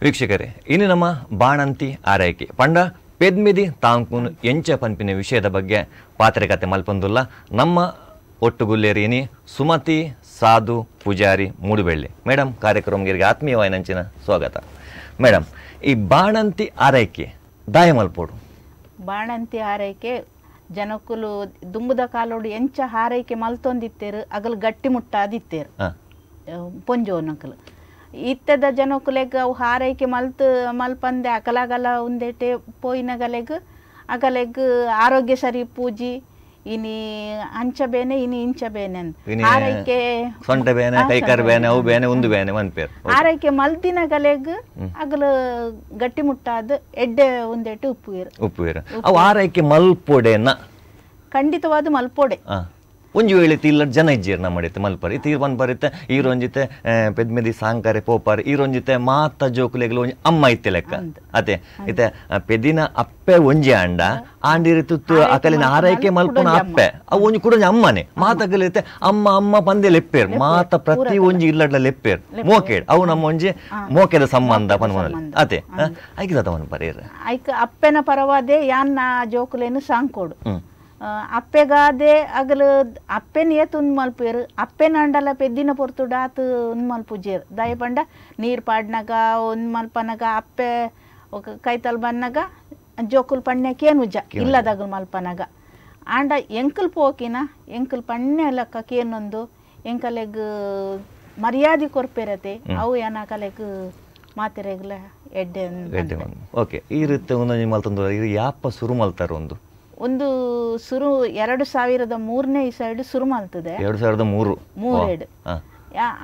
ವೀಕ್ಷಕರೇ, ಇನ್ನು ನಮ್ಮ ಬಾಣಂತಿ ಆರೈಕೆ ಪಂಡ ಪೆದ್ಮಿದಿ ತಾಂಕುನ್ ಎಂಚ ಪನ್ಪಿನ ವಿಷಯದ ಬಗ್ಗೆ ಪಾತ್ರೆಕತೆ ಮಲ್ಪೊಂದುಲ್ಲ. ನಮ್ಮ ಒಟ್ಟುಗುಲ್ಲೇರಿನಿ ಸುಮತಿ ಸಾಧು ಪೂಜಾರಿ ಮೂಡುಬೆಳ್ಳಿ ಮೇಡಮ್. ಕಾರ್ಯಕ್ರಮಕ್ಕೆ ಆತ್ಮೀಯವಾಯಿನಂಚಿನ ಸ್ವಾಗತ ಮೇಡಮ್. ಈ ಬಾಣಂತಿ ಆರೈಕೆ ದಾಯ ಮಲ್ಪೋಡು. ಬಾಣಂತಿ ಆರೈಕೆ ಜನಕುಲು ದುಂಬುದ ಕಾಲೋಡು ಎಂಚ ಹಾರೈಕೆ ಮಲ್ತೊಂದಿತ್ತೇರು, ಅಗಲು ಗಟ್ಟಿ ಮುಟ್ಟಾದಿತ್ತೇರು ಪೊಂಜೋನಕಲು. ಇತ್ತದ ಜನಕುಲೆಗ್ ಅವು ಹಾರೈಕೆ ಮಲ್ತು ಮಲ್ಪಂದೆ ಅಕಲಗಲ ಉಂದೆಟೆ ಪೋಯಿನಗಲೆಗ್ ಅಗಲೆಗ್ ಆರೋಗ್ಯ ಸರಿ ಪೂಜಿ ಇನಿ ಅಂಚ ಬೇನೆ ಇನಿ ಇಂಚ ಬೇನೆ ಆರೈಕೆ ಸೊಂಟ ಬೇನೆ ಕೈಕಾರ್ ಬೇನೆ ಅವು ಬೇನೆ ಉಂದು ಬೇನೆ ಮನ್ಪೇರು. ಆರೈಕೆ ಮಲ್ತಿನಗಲೆಗ್ ಅಗಲು ಗಟ್ಟಿ ಮುಟ್ಟಾದ ಎಡ್ಡೆ ಉಂದೆಟು ಉಪ್ಪುವೇರು ಉಪ್ಪುವೇರು. ಅವು ಆರೈಕೆ ಮಲ್ಪೊಡೆನ ಖಂಡಿತವಾದ ಮಲ್ಪೊಡೆ. ಒಂಜಿ ವೇಳೆ ಇಲ್ಲ ಜನ ಇಜ್ಜೇರು ನಮ್ಮ ಮಲ್ಪರ್ ತೀರ್ ಪನ್ಪರಿತ್ತೆ ಈರೊಂಜಿತೆ ಪೆದ್ಮೆದಿ ಸಾಂಕರೆ ಪೋಪಾರ್ ಈರೊಂಜಿತೆ ಮಾತ ಜೋಕುಲೆಗ್ಲ ಒಂಜಿ ಅಮ್ಮ ಇತ್ತೆ ಲೆಕ್ಕ ಅತೆ ಇತ್ತೆ ಪೆದಿನ ಅಪ್ಪೆ ಒಂಜಿ ಅಂಡ ಆಂಡಿರಿ ತುತ್ತು ಅಕಲಿನ ಆರೈಕೆ ಮಲ್ಪುನ ಅಪ್ಪೆ ಅವು ಒಂಜಿ ಕೂಡ ಒಂಜಿ ಅಮ್ಮನೆ ಮಾತಗಲಿತ್ತೆ ಅಮ್ಮ ಅಮ್ಮ ಪಂದೆ ಲೆಪ್ಪೇರ್ ಮಾತ ಪ್ರತಿ ಒಂಜಿ ಇಲ್ಲಡ್ಲ ಲೆಪ್ಪೇರ್ ಮೋಕೇಡ್ ಅವು ನಮ್ಮ ಒಂಜಿ ಮೋಕೆದ ಸಂಬಂಧ ಪನ್ಪನಲ್ಲಿ ಅತೆ ಐಕಿದ ಪನ್ಪರೇರ್. ಐಕ್ ಅಪ್ಪೆನ ಪರವಾದೆ ಯಾನ್ನ ಜೋಕುಲೇನು ಸಾಂಕೋಡು ಅಪ್ಪೆಗಾದೆ ಅಗಲು ಅಪ್ಪೆನ ಏತ್ ಉಂದು ಮಲ್ಪೇರು ಅಪ್ಪೆನ ಅಂಡಲ ಪೆದ್ದಿನ ಪೊರ್ತುಡು ಆತು ಉಂದು ಮಲ್ಪುಜೇರು. ದಯ ಪಂಡ ನೀರು ಪಾಡ್ನಾಗ ಉಂದು ಮಲ್ಪನಾಗ ಅಪ್ಪೆ ಕೈತಲ್ ಬನ್ನಾಗ ಜೋಕುಲು ಪಣ್ಯಕ್ಕೇನು ಉಜ್ಜ ಇಲ್ಲದಾಗಲು ಮಲ್ಪನಾಗ. ಆಂಡ ಎಂಕಲ್ ಪೋಕಿನ ಎಂಕಲ್ ಪಣ್ಯ ಲೆಕ್ಕಕ್ಕೇನೊಂದು ಎಂಕಲೆಗ್ ಮರ್ಯಾದೆ ಕೊರ್ಪೇರತೆ ಅವು ಏನಕಲೆಗ್ ಮಾತೆರೆಗ್ಲ ಎಡ್ಡೆ. ಓಕೆ, ಈ ರೀತಿ ಒಂದೊಂದು ಮಲ್ತಂದು ಇದು ಯಾಪ ಶುರು ಮಲ್ತಾರ? ಒಂದು ಒಂದು ಸುರು 2003ನೇ ಇಸೈಡ್ ಸುರು ಮಲ್ತದೆ. 2003 ಮೂರೇಡು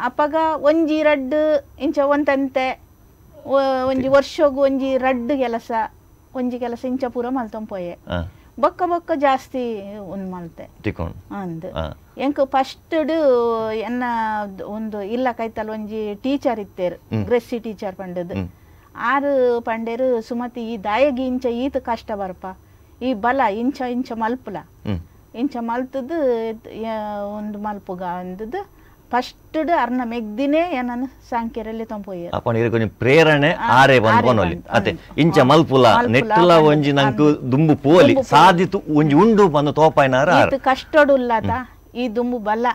ಅಪ್ಪಗ ಒಂಜಿ ರಡ್ಡು ಇಂಚ ಒಂತಂತೆ ಒಂಜಿ ವರ್ಷಗು ಒಂಜಿ ರಡ್ಡು ಕೆಲಸ ಒಂಜಿ ಕೆಲಸ ಇಂಚ ಪೂರ ಮಲ್ತೊಂಪೋಯೆ. ಬೊಕ್ಕ ಬೊಕ್ಕ ಜಾಸ್ತಿ ಒಂದು ಮಲ್ತೆ ಅಂದ್ ಎಂಕ್ ಫಸ್ಟ್ ಎನ್ನ ಒಂದು ಇಲ್ಲ ಕೈತಲ್ ಒಂಜಿ ಟೀಚರ್ ಇತ್ತೇರು, ಗ್ರೆಸ್ಸಿ ಟೀಚರ್ ಪಂಡದು. ಆರು ಪಂಡೇರು ಸುಮತಿ ಈ ದಾಯಗಿ ಇಂಚ ಈತ ಕಷ್ಟ ಬರ್ಪ ಈ ಬಲ ಇಂಚ ಇಂಚ ಮಲ್ಪುಲ ಇಂಚ ಮಲ್ತದ್ದು ಒಂದು ಮಲ್ಪುಗ ಅಂದದ್ದು ಫಸ್ಟ್ ಅರ್ನ ಮೆಗ್ದಿನೇ ಏನನ್ನು ಸಾಂಕೇರಲ್ಲಿ ತಂಪೋಯ ಅಪ್ಪ ಪ್ರೇರಣೆ ಆರೆ ಬಂದ್ಕೊನೊಲಿ ಅತೆ ಇಂಚ ಮಲ್ಪುಲ ನೆಟ್ಟುಲ ಒಂಜಿ ನಂಕು ದುಂಬು ಪೋಲಿ ಸಾಧಿತು ಒಂಜಿ ಉಂಡು ಬಂದು ತೋಪಾಯಿನಾರ ಈತ ಕಷ್ಟಡುಲ್ಲಾತ ಈ ದುಂಬು ಬಲ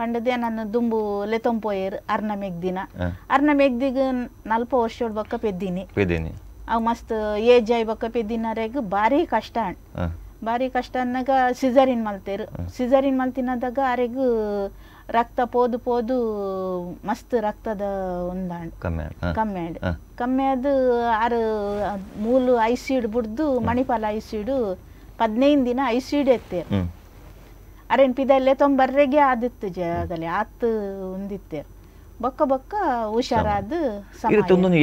ಪಂಡದೆ ನನ್ನ ದುಂಬು ಲೆತೊಂಪೋಯರು ಅರ್ನ ಮೆಗ್ದಿನ. ಅರ್ನ ಮೆಗ್ದಿಗ 40 ವರ್ಷ ಬೊಕ್ಕ ಪೆದ್ದಿನಿ ಪೆದ್ದಿನಿ ಅವು ಮಸ್ತ್ ಏಜ್ ಆಯ್ ಬೊಕ್ಕ ಪೆದ್ದಿನರೆಗ್ ಭಾರಿ ಕಷ್ಟ. ಭಾರಿ ಕಷ್ಟ ಅನ್ನಾಗ ಸಿಜರಿನ್ ಮಲ್ತೇರು. ಸಿಜರಿನ್ ಮಲ್ತಿನದಾಗ ಅರೆಗ್ ರಕ್ತ ಪೋದು ಪೋದು ಮಸ್ತ್ ರಕ್ತದ ಒಂದಾಂಡ್ ಕಮ್ಮಿ ಆಂಡ್ ಕಮ್ಮಿ ಅದು ಆರು ಮೂಲು ಐಸಿಡ್ ಬಿಡ್ದು ಮಣಿಪಾಲ ಐಸಿಡು 15 ದಿನ ಐಸಿಡ್ ಎತ್ತೇರು. ಅರೇನ್ ಪಿದಲ್ಲೇ ತೊಂಬರ್ರೆಗೆ ಆದಿತ್ತು ಜಾಗಲಿ ಆತು ಒಂದಿತ್ತೇರು. ಬೊಕ್ಕ ಬೊಕ್ಕ ಹುಷಾರಾದ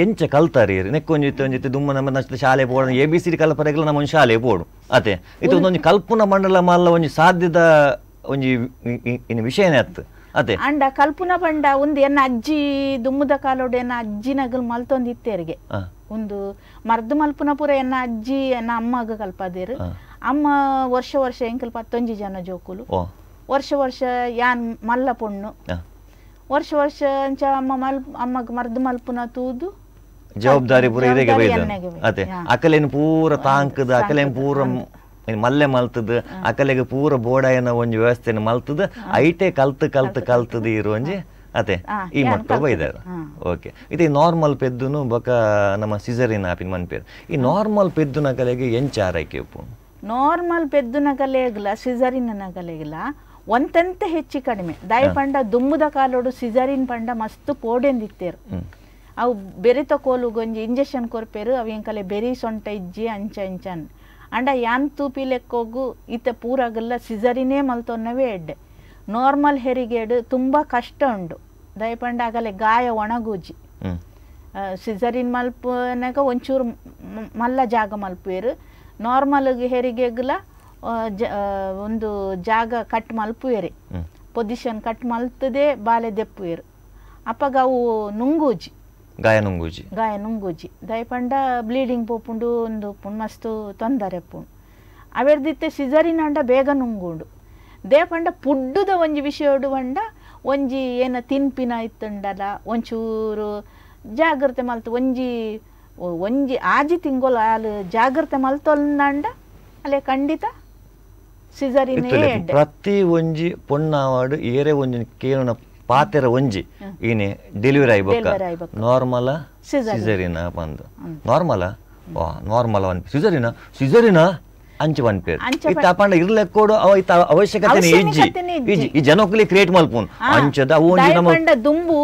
ಎಂಚ ಕಲ್ತಾರೆ ನೆಕ್ಕೊಂಜಿತ್ತು ಒಂಜಿತ್ತು ದುಮ್ಮ ನಮ್ಮ ಶಾಲೆ ಪೋಡ A B C D ಕಲ್ಪರೆಗ್ಲ ನಮ್ಮ ಒಂದು ಶಾಲೆ ಪೋಡು ಅತೆ ಇದು ಒಂದೊಂದು ಕಲ್ಪನ ಮಂಡಲ ಮಲ್ಲ ಒಂಜಿ ಸಾಧ್ಯದ ಒಂಜಿ ವಿಷಯನೇ ಅತ್ತು ಅತೆ. ಅಂಡ ಕಲ್ಪನ ಪಂಡ ಒಂದು ಎನ್ನ ಅಜ್ಜಿ ದುಮ್ಮದ ಕಾಲೋಡು ಎನ್ನ ಅಜ್ಜಿನಗಲ್ ಮಲ್ತೊಂದು ಇತ್ತೇರಿಗೆ ಒಂದು ಮರ್ದು ಮಲ್ಪುನ ಪೂರ ಎನ್ನ ಅಜ್ಜಿ ಎನ್ನ ಅಮ್ಮಗ ಕಲ್ಪದೇರು. ಅಮ್ಮ ವರ್ಷ ವರ್ಷ ಎಂಕಲ್ 11 ಜನ ಜೋಕುಲು ವರ್ಷ ವರ್ಷ ಯಾನ್ ಮಲ್ಲ ಪೊಣ್ಣು ವರ್ಷ ವರ್ಷ ಅಂಚ ಅಮ್ಮ ಮಲ್ ಅಮ್ಮಗ ಮರ್ದು ಮಲ್ಪುನ ತೂದು ಜವಾಬ್ದಾರಿ ಪೂರ ಇರೆಗೆ ಅತೆ ಅಕಲೇನು ಪೂರ ತಾಂಕದ ಅಕಲೇನು ಪೂರ ಮಲ್ಲೆ ಮಲ್ತದ ಅಕಲೆಗೆ ಪೂರ ಬೋಡಾಯನ ಒಂಜಿ ವ್ಯವಸ್ಥೆನ ಮಲ್ತದ ಐಟೆ ಕಲ್ತು ಕಲ್ತು ಕಲ್ತದ ಇರು ಒಂಜಿ ಅತೆ ಈ ಮಟ್ಟ ಬೈದಾರ. ಓಕೆ, ಇದು ನಾರ್ಮಲ್ ಪೆದ್ದುನು ಬೊಕ ನಮ್ಮ ಸಿಸರಿನ್ ಆಪಿನ ಮನ್ಪೇರು. ಈ ನಾರ್ಮಲ್ ಪೆದ್ದುನ ಕಲೆಗೆ ಎಂಚ ಆರೈಕೆ ಉಪ್ಪು? ನಾರ್ಮಲ್ ಪೆದ್ದುನ ಕಲೆಗ್ಲ ಸಿಸರಿನ್ ಕಲೆಗ್ಲ ಒಂತಂತೆ ಹೆಚ್ಚು ಕಡಿಮೆ. ದಯ ಪಂಡ ದುಮ್ಮದ ಕಾಲೋಡು ಸಿಜರಿನ್ ಪಂಡ ಮಸ್ತ್ ಪೋಡೆಂದಿತ್ತೇರು. ಅವು ಬೆರಿತ ಕೋಲುಗೊಂಜಿ ಇಂಜೆಕ್ಷನ್ ಕೊರ್ಪೇರು ಅವು ಎಂಕಲೆ ಬೆರಿ ಸೊಂಟ ಇಜ್ಜಿ ಅಂಚ ಅಂಚನ್ ಅಂಡ ಯಾನ್ ತೂಪಿ ಲೆಕ್ಕೋಗು ಇತ್ತ ಪೂರಾಗಲ್ಲ ಸಿಜರಿನೇ ಮಲ್ತೊನ್ನವೇ ಎಡ್ಡೆ. ನಾರ್ಮಲ್ ಹೆರಿಗೇಡು ತುಂಬ ಕಷ್ಟ ಉಂಡು. ದಯಪಂಡ ಆಗಲೆ ಗಾಯ ಒಣಗೂಜಿ ಸಿಜರಿನ್ ಮಲ್ಪನಾಗ ಒಂಚೂರು ಮಲ್ಲ ಜಾಗ ಮಲ್ಪೇರು. ನಾರ್ಮಲ್ ಹೆರಿಗೆಗ್ಲ ಒಂದು ಜಾಗ ಕಟ್ ಮಲ್ಪುವೇರಿ ಪೊಸಿಷನ್ ಕಟ್ ಮಲ್ತದೆ ಬಾಲೆ ದೆಪ್ಪುವೇರು. ಅಪ್ಪಗ ಅವು ನುಂಗೂಜಿ ಗಾಯ ನುಂಗೂಜಿ ಗಾಯ ನುಂಗೂಜಿ ದಯಪಂಡ ಬ್ಲೀಡಿಂಗ್ ಪೋಪುಂಡು ಒಂದು ಮಸ್ತು ತೊಂದರೆ ಪುಂಡು. ಅವೆರ್ದಿತ್ತೆ ಸಿಜರಿನ್ ಅಂಡ ಬೇಗ ನುಂಗುಂಡು. ದೇಪಂಡ ಪುಡ್ಡುದ ಒಂಜಿ ವಿಷಯೋಡು ಪಂಡ ಒಂಜಿ ಏನ ತಿನ್ಪಿನ ಇತ್ತುಂಡಲ ಒಂಚೂರು ಜಾಗ್ರತೆ ಮಲ್ತು ಒಂಜಿ ಒಂಜಿ ಆಜಿ ತಿಂಗೊಲು ಆಲ್ ಜಾಗ್ರತೆ ಮಲ್ತೊಲ್ಂಡ ಅಲ್ಲೇ ಖಂಡಿತ ಸಿಸರಿನ್ ಪ್ರತಿ ಒಂಜಿ ಪೊಣ್ಣಾವಾಡು ಏರೆ ಒಂಜಿ ಕೇನುನ ಪಾತೆರ ಒಂಜಿ ಈನೆ ಡೆಲಿವರಿ ಆಯ್ಬೊಕ್ಕ ನಾರ್ಮಲ್ ಸಿಸರಿನ ಪಂದು ನಾರ್ಮಲ್ ನಾರ್ಮಲ್ ಪನ್ಪಿ ಸಿಸರಿನ ಸಿಸರಿನ ಅಂಚ ಪನ್ಪೇರು ಇತ್ತ ಪಂಡ ಇರ್ಲೆಕ್ಕೋಡು ಅವ ಇತ್ತ ಅವಶ್ಯಕತೆ ಇಜ್ಜಿ ಇಜ್ಜಿ ಈ ಜನಕ್ಕಲಿ ಕ್ರಿಯೇಟ್ ಮಲ್ಪುನು ಅಂಚದ ಅವು ಒಂಜಿ ನಮ್ಮ ಪಂಡ ದುಂಬು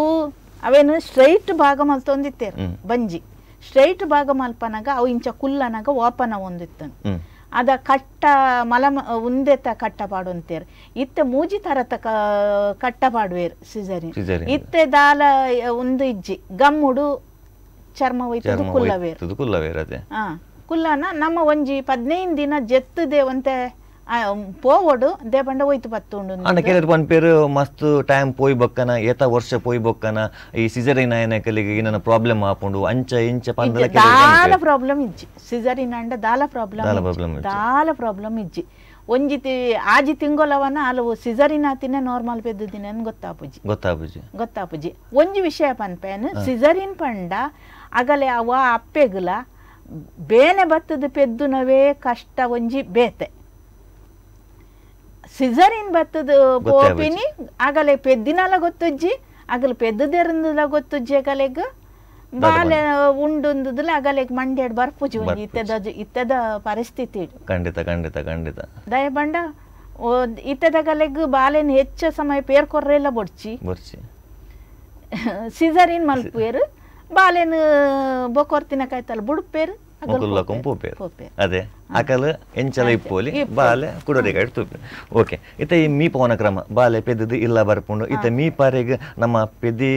ಅವೇನು ಸ್ಟ್ರೈಟ್ ಭಾಗ ಮಲ್ತೊಂದಿತ್ತೇರು ಬಂಜಿ ಸ್ಟ್ರೈಟ್ ಭಾಗ ಮಲ್ಪನಾಗ ಅವು ಇಂಚ ಕುಲ್ಲನಾಗ ಓಪನ ಒಂದಿತ್ತನು ಅದ ಕಟ್ಟ ಮಲ ಉಂದೆತ ಕಟ್ಟ ಪಾಡುವಂತೇರು ಇತ್ತೆ ಮೂಜಿ ತರತ ಕಟ್ಟ ಪಾಡುವೇರು ಸಿಸರಿನ್ ಇತ್ತೆ ದಾಲ ಒಂದು ಇಜ್ಜಿ ಗಮ್ಮುಡು ಚರ್ಮ ಒಯ್ತದು ಕುಲ್ಲವೇರು ಕುಲ್ಲವೇರು ಅದೇ ಕುಲ್ಲನ ನಮ್ಮ ಒಂಜಿ 15 ದಿನ ಜೆತ್ತುದೆ ಒಂತೆ ಪೋವಡು ದೇಪಂಡ ಒಯ್ತು ಪತ್ತುಂಡು ಅಂಡ ಕೆಲವರು ಪನ್ಪೇರು ಮಸ್ತ್ ಟೈಮ್ ಪೋಯ್ ಬೊಕ್ಕನ ಏತ ವರ್ಷ ಪೋಯ್ ಬೊಕ್ಕನ ಈ ಸಿಸರಿನ್ ಆಯನಕಲಿಗೆ ಏನನ ಪ್ರಾಬ್ಲಮ್ ಆಪುಂಡು ಅಂಚ ಇಂಚ ಪಂದಲ ದಾಲ ಪ್ರಾಬ್ಲಮ್ ಇಜ್ಜಿ ಸಿಸರಿನ್ ಅಂಡ ದಾಲ ಪ್ರಾಬ್ಲಮ್ ದಾಲ ಪ್ರಾಬ್ಲಮ್ ಇಜ್ಜಿ ಒಂಜಿ ಆಜಿ ತಿಂಗೊಲವನ ಅಲವು ಸಿಸರಿನ್ ಆತಿನ ನಾರ್ಮಲ್ ಪೆದ್ದಿನ ಗೊತ್ತಾಪುಜಿ ಗೊತ್ತಾಪುಜಿ ಗೊತ್ತಾಪುಜಿ ಒಂಜಿ ವಿಷಯ ಪನ್ಪೇನು ಸಿಸರಿನ್ ಪಂಡ ಅಗಲೆ ಅವ ಅಪ್ಪೆಗುಲ ಬೇನೆ ಬತ್ತದ ಪೆದ್ದುನವೇ ಕಷ್ಟ ಒಂಜಿ ಬೇತೆ ಸಿಸರಿನ್ ಬತ್ತದ ಪೋಪಿನಿ ಆಗಲೆ ಪೆದ್ದಿನಲ ಗೊತ್ತುಜ್ಜಿ ಅಗಲ ಪೆದ್ದದೆರಂದಲ ಗೊತ್ತುಜ್ಜಿ ಅಗಲೆಗ್ ಬಾಲೆ ಉಂಡುಂದುದಲ ಅಗಲೆಗ್ ಮಂಡ್ಯಡ್ ಬರ್ಪುಜಿ ಒಂಜಿ ಇತ್ತೆದ ಇತ್ತೆದ ಪರಿಸ್ಥಿತಿ ಖಂಡಿತ ಖಂಡಿತ ಖಂಡಿತ ದಯಬಂಡ ಇತ್ತೆದಗಲೆಗ್ ಬಾಲೆನ್ ಹೆಚ್ಚ ಸಮಯ ಪೇರ್ಕೊರ್ರೆಲ್ಲ ಬೊಡ್ಚಿ ಬೊಡ್ಚಿ ಸಿಸರಿನ್ ಮಲ್ಪುವೇರು ಬಾಲೆನ್ ಬೊಕೊರ್ತಿನ ಕಾಯ್ತಲ್ಲ ಬುಡ್ಪೇರು ಅದೇ ಅಕಲ್ ಎಂಚಲ ಇಪ್ಪೋಲಿ ಬಾಲೆ ಕುಡೋರಿ ಕಡೆ ತೂಪಿ ಓಕೆ ಇತ್ತೆ ಈ ಮೀ ಪವನ ಕ್ರಮ ಬಾಲೆ ಪೆದ್ದದು ಇಲ್ಲ ಬರ್ಪುಂಡು ಇತ್ತೆ ಮೀ ಪಾರೆಗ್ ನಮ್ಮ ಪೆದ್ದಿ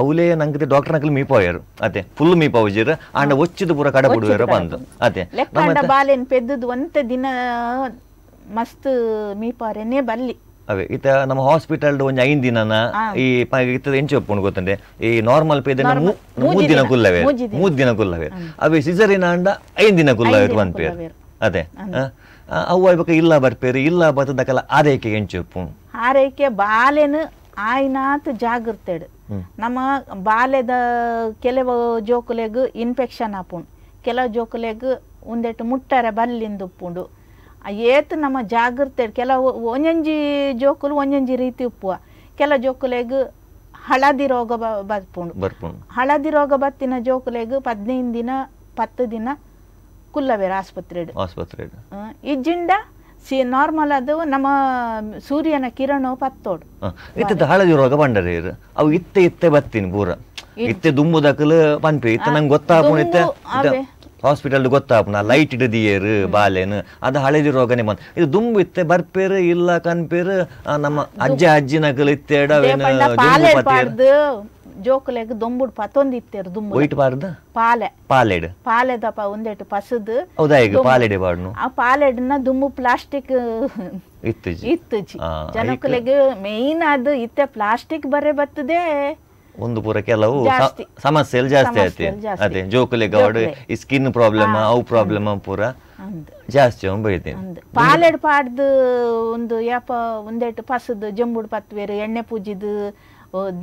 ಅವಲೇ ನಂಗೆ ಡಾಕ್ಟರ್ ನಕಲ್ ಮೀ ಪೋಯರು ಅದೇ ಫುಲ್ ಮೀ ಪೌಜಿರ್ ಆಂಡ ಒಚ್ಚಿದ ಪೂರ ಕಡ ಬಿಡುವೆರ ಬಂದು ಅದೇ ಲೆಕ್ಕಂಡ ಬಾಲೆನ್ ಪೆದ್ದದು ಒಂತೆ ದಿನ ಮಸ್ತ್ ಮೀ ಪಾರೆನೇ ಬಲ್ಲಿ ಅವೇ ಇತ್ತ ನಮ್ಮ ಹಾಸ್ಪಿಟಲ್ ಒಂಜಿ 5 ದಿನನ ಈ ಇತ್ತದ ಎಂಚ ಒಪ್ಪುಂಡು ಗೊತ್ತಂಡೆ ಈ ನಾರ್ಮಲ್ ಪೇದನ 3 ದಿನ ಕುಲ್ಲವೇ 3 ದಿನ ಕುಲ್ಲವೇ ಅವೇ ಸಿಸರಿನ ಅಂಡ 5 ದಿನ ಕುಲ್ಲವೇ ಪನ್ಪೇರು ಅದೇ ಅವು ಆಯ್ಬಕ ಇಲ್ಲ ಬರ್ಪೇರು ಇಲ್ಲ ಬತ್ತದಕಲ ಆರೈಕೆ ಎಂಚ ಒಪ್ಪುಂಡು ಆರೈಕೆ ಬಾಲೆನು ಆಯ್ನಾತ್ ಜಾಗ್ರತೆಡು ನಮ್ಮ ಬಾಲೆದ ಕೆಲವು ಜೋಕುಲೆಗ್ ಇನ್ಫೆಕ್ಷನ್ ಆಪುಂಡು ಕೆಲವು ಜೋಕುಲೆಗ್ ಒಂದೆಟ್ಟು ಮುಟ್ಟರೆ ಬಲ್ಲಿಂದ ಉಪ್ಪುಂಡು ಏತ್ ನಮ್ಮ ಜಾಗ್ರತೆ ಕೆಲವು ಒಂಜೊಂಜಿ ಜೋಕುಲು ಒಂಜೊಂಜಿ ರೀತಿ ಉಪ್ಪುವ ಕೆಲ ಜೋಕುಲೆಗ್ ಹಳದಿ ರೋಗ ಬರ್ಪುಂಡು ಹಳದಿ ರೋಗ ಬತ್ತಿನ ಜೋಕುಲೆಗ್ 15 ದಿನ 10 ದಿನ ಕುಲ್ಲವೇರು ಆಸ್ಪತ್ರೆಡ್ ಆಸ್ಪತ್ರೆಡ್ ಇಜ್ಜಿಂಡ ಸಿ ನಾರ್ಮಲ್ ಅದು ನಮ್ಮ ಸೂರ್ಯನ ಕಿರಣ ಪತ್ತೋಡು ಇತ್ತದ ಹಳದಿ ರೋಗ ಬಂಡರೆ ಅವು ಇತ್ತೆ ಇತ್ತೆ ಬತ್ತೀನಿ ಪೂರ ಇತ್ತೆ ದುಂಬುದಕಲು ಪನ್ಪಿ ಇತ್ತೆ ನಂಗೆ ಗೊತ್ತಾಪುಂಡು ಇತ್ತೆ ಹಾಸ್ಪಿಟಲ್ ಗೊತ್ತಾಪುನ ಲೈಟ್ ಹಿಡಿದಿಯೇರು ಬಾಲೆನು ಅದು ಹಳದಿ ರೋಗನೇ ಬಂದು ಇದು ದುಂಬು ಇತ್ತೆ ಬರ್ಪೇರು ಇಲ್ಲ ಕನ್ಪೇರು ನಮ್ಮ ಅಜ್ಜ ಅಜ್ಜಿನಕಲು ಇತ್ತೆ ಜೋಕುಲೆಗ್ ದೊಂಬುಡು ಪತ್ತೊಂದು ಇತ್ತೇರು ದುಂಬು ವೈಟ್ ಪಾರ್ದ ಪಾಲೆ ಪಾಲೆಡ್ ಪಾಲೆದಪ್ಪ ಒಂದೆಟ್ಟು ಪಸದು ಹೌದಾ ಈಗ ಪಾಲೆಡೆ ಪಾಡ್ನು ಆ ಪಾಲೆಡ್ನ ದುಂಬು ಪ್ಲಾಸ್ಟಿಕ್ ಇತ್ತುಜಿ ಇತ್ತುಜಿ ಜನಕುಲೆಗ್ ಮೇನ್ ಅದು ಇತ್ತೆ ಪ್ಲಾಸ್ಟಿಕ್ ಬರೇ ಬರ್ತದೆ ಒಂದು ಪೂರ ಕೆಲವು ಸಮಸ್ಯೆ ಜಾಸ್ತಿ ಆಯ್ತು ಅದೇ ಜೋಕುಲೆಗ್ ಅವಡು ಈ ಸ್ಕಿನ್ ಪ್ರಾಬ್ಲಮ್ ಅವು ಪ್ರಾಬ್ಲಮ್ ಪೂರ ಜಾಸ್ತಿ ಬೈತೀನಿ ಪಾಲೆಡ್ ಪಾಡ್ದು ಒಂದು ಯಾಪ ಒಂದೆಟ್ಟು ಪಸದು ಜಂಬುಡು ಪತ್ವೇರು ಎಣ್ಣೆ ಪೂಜಿದು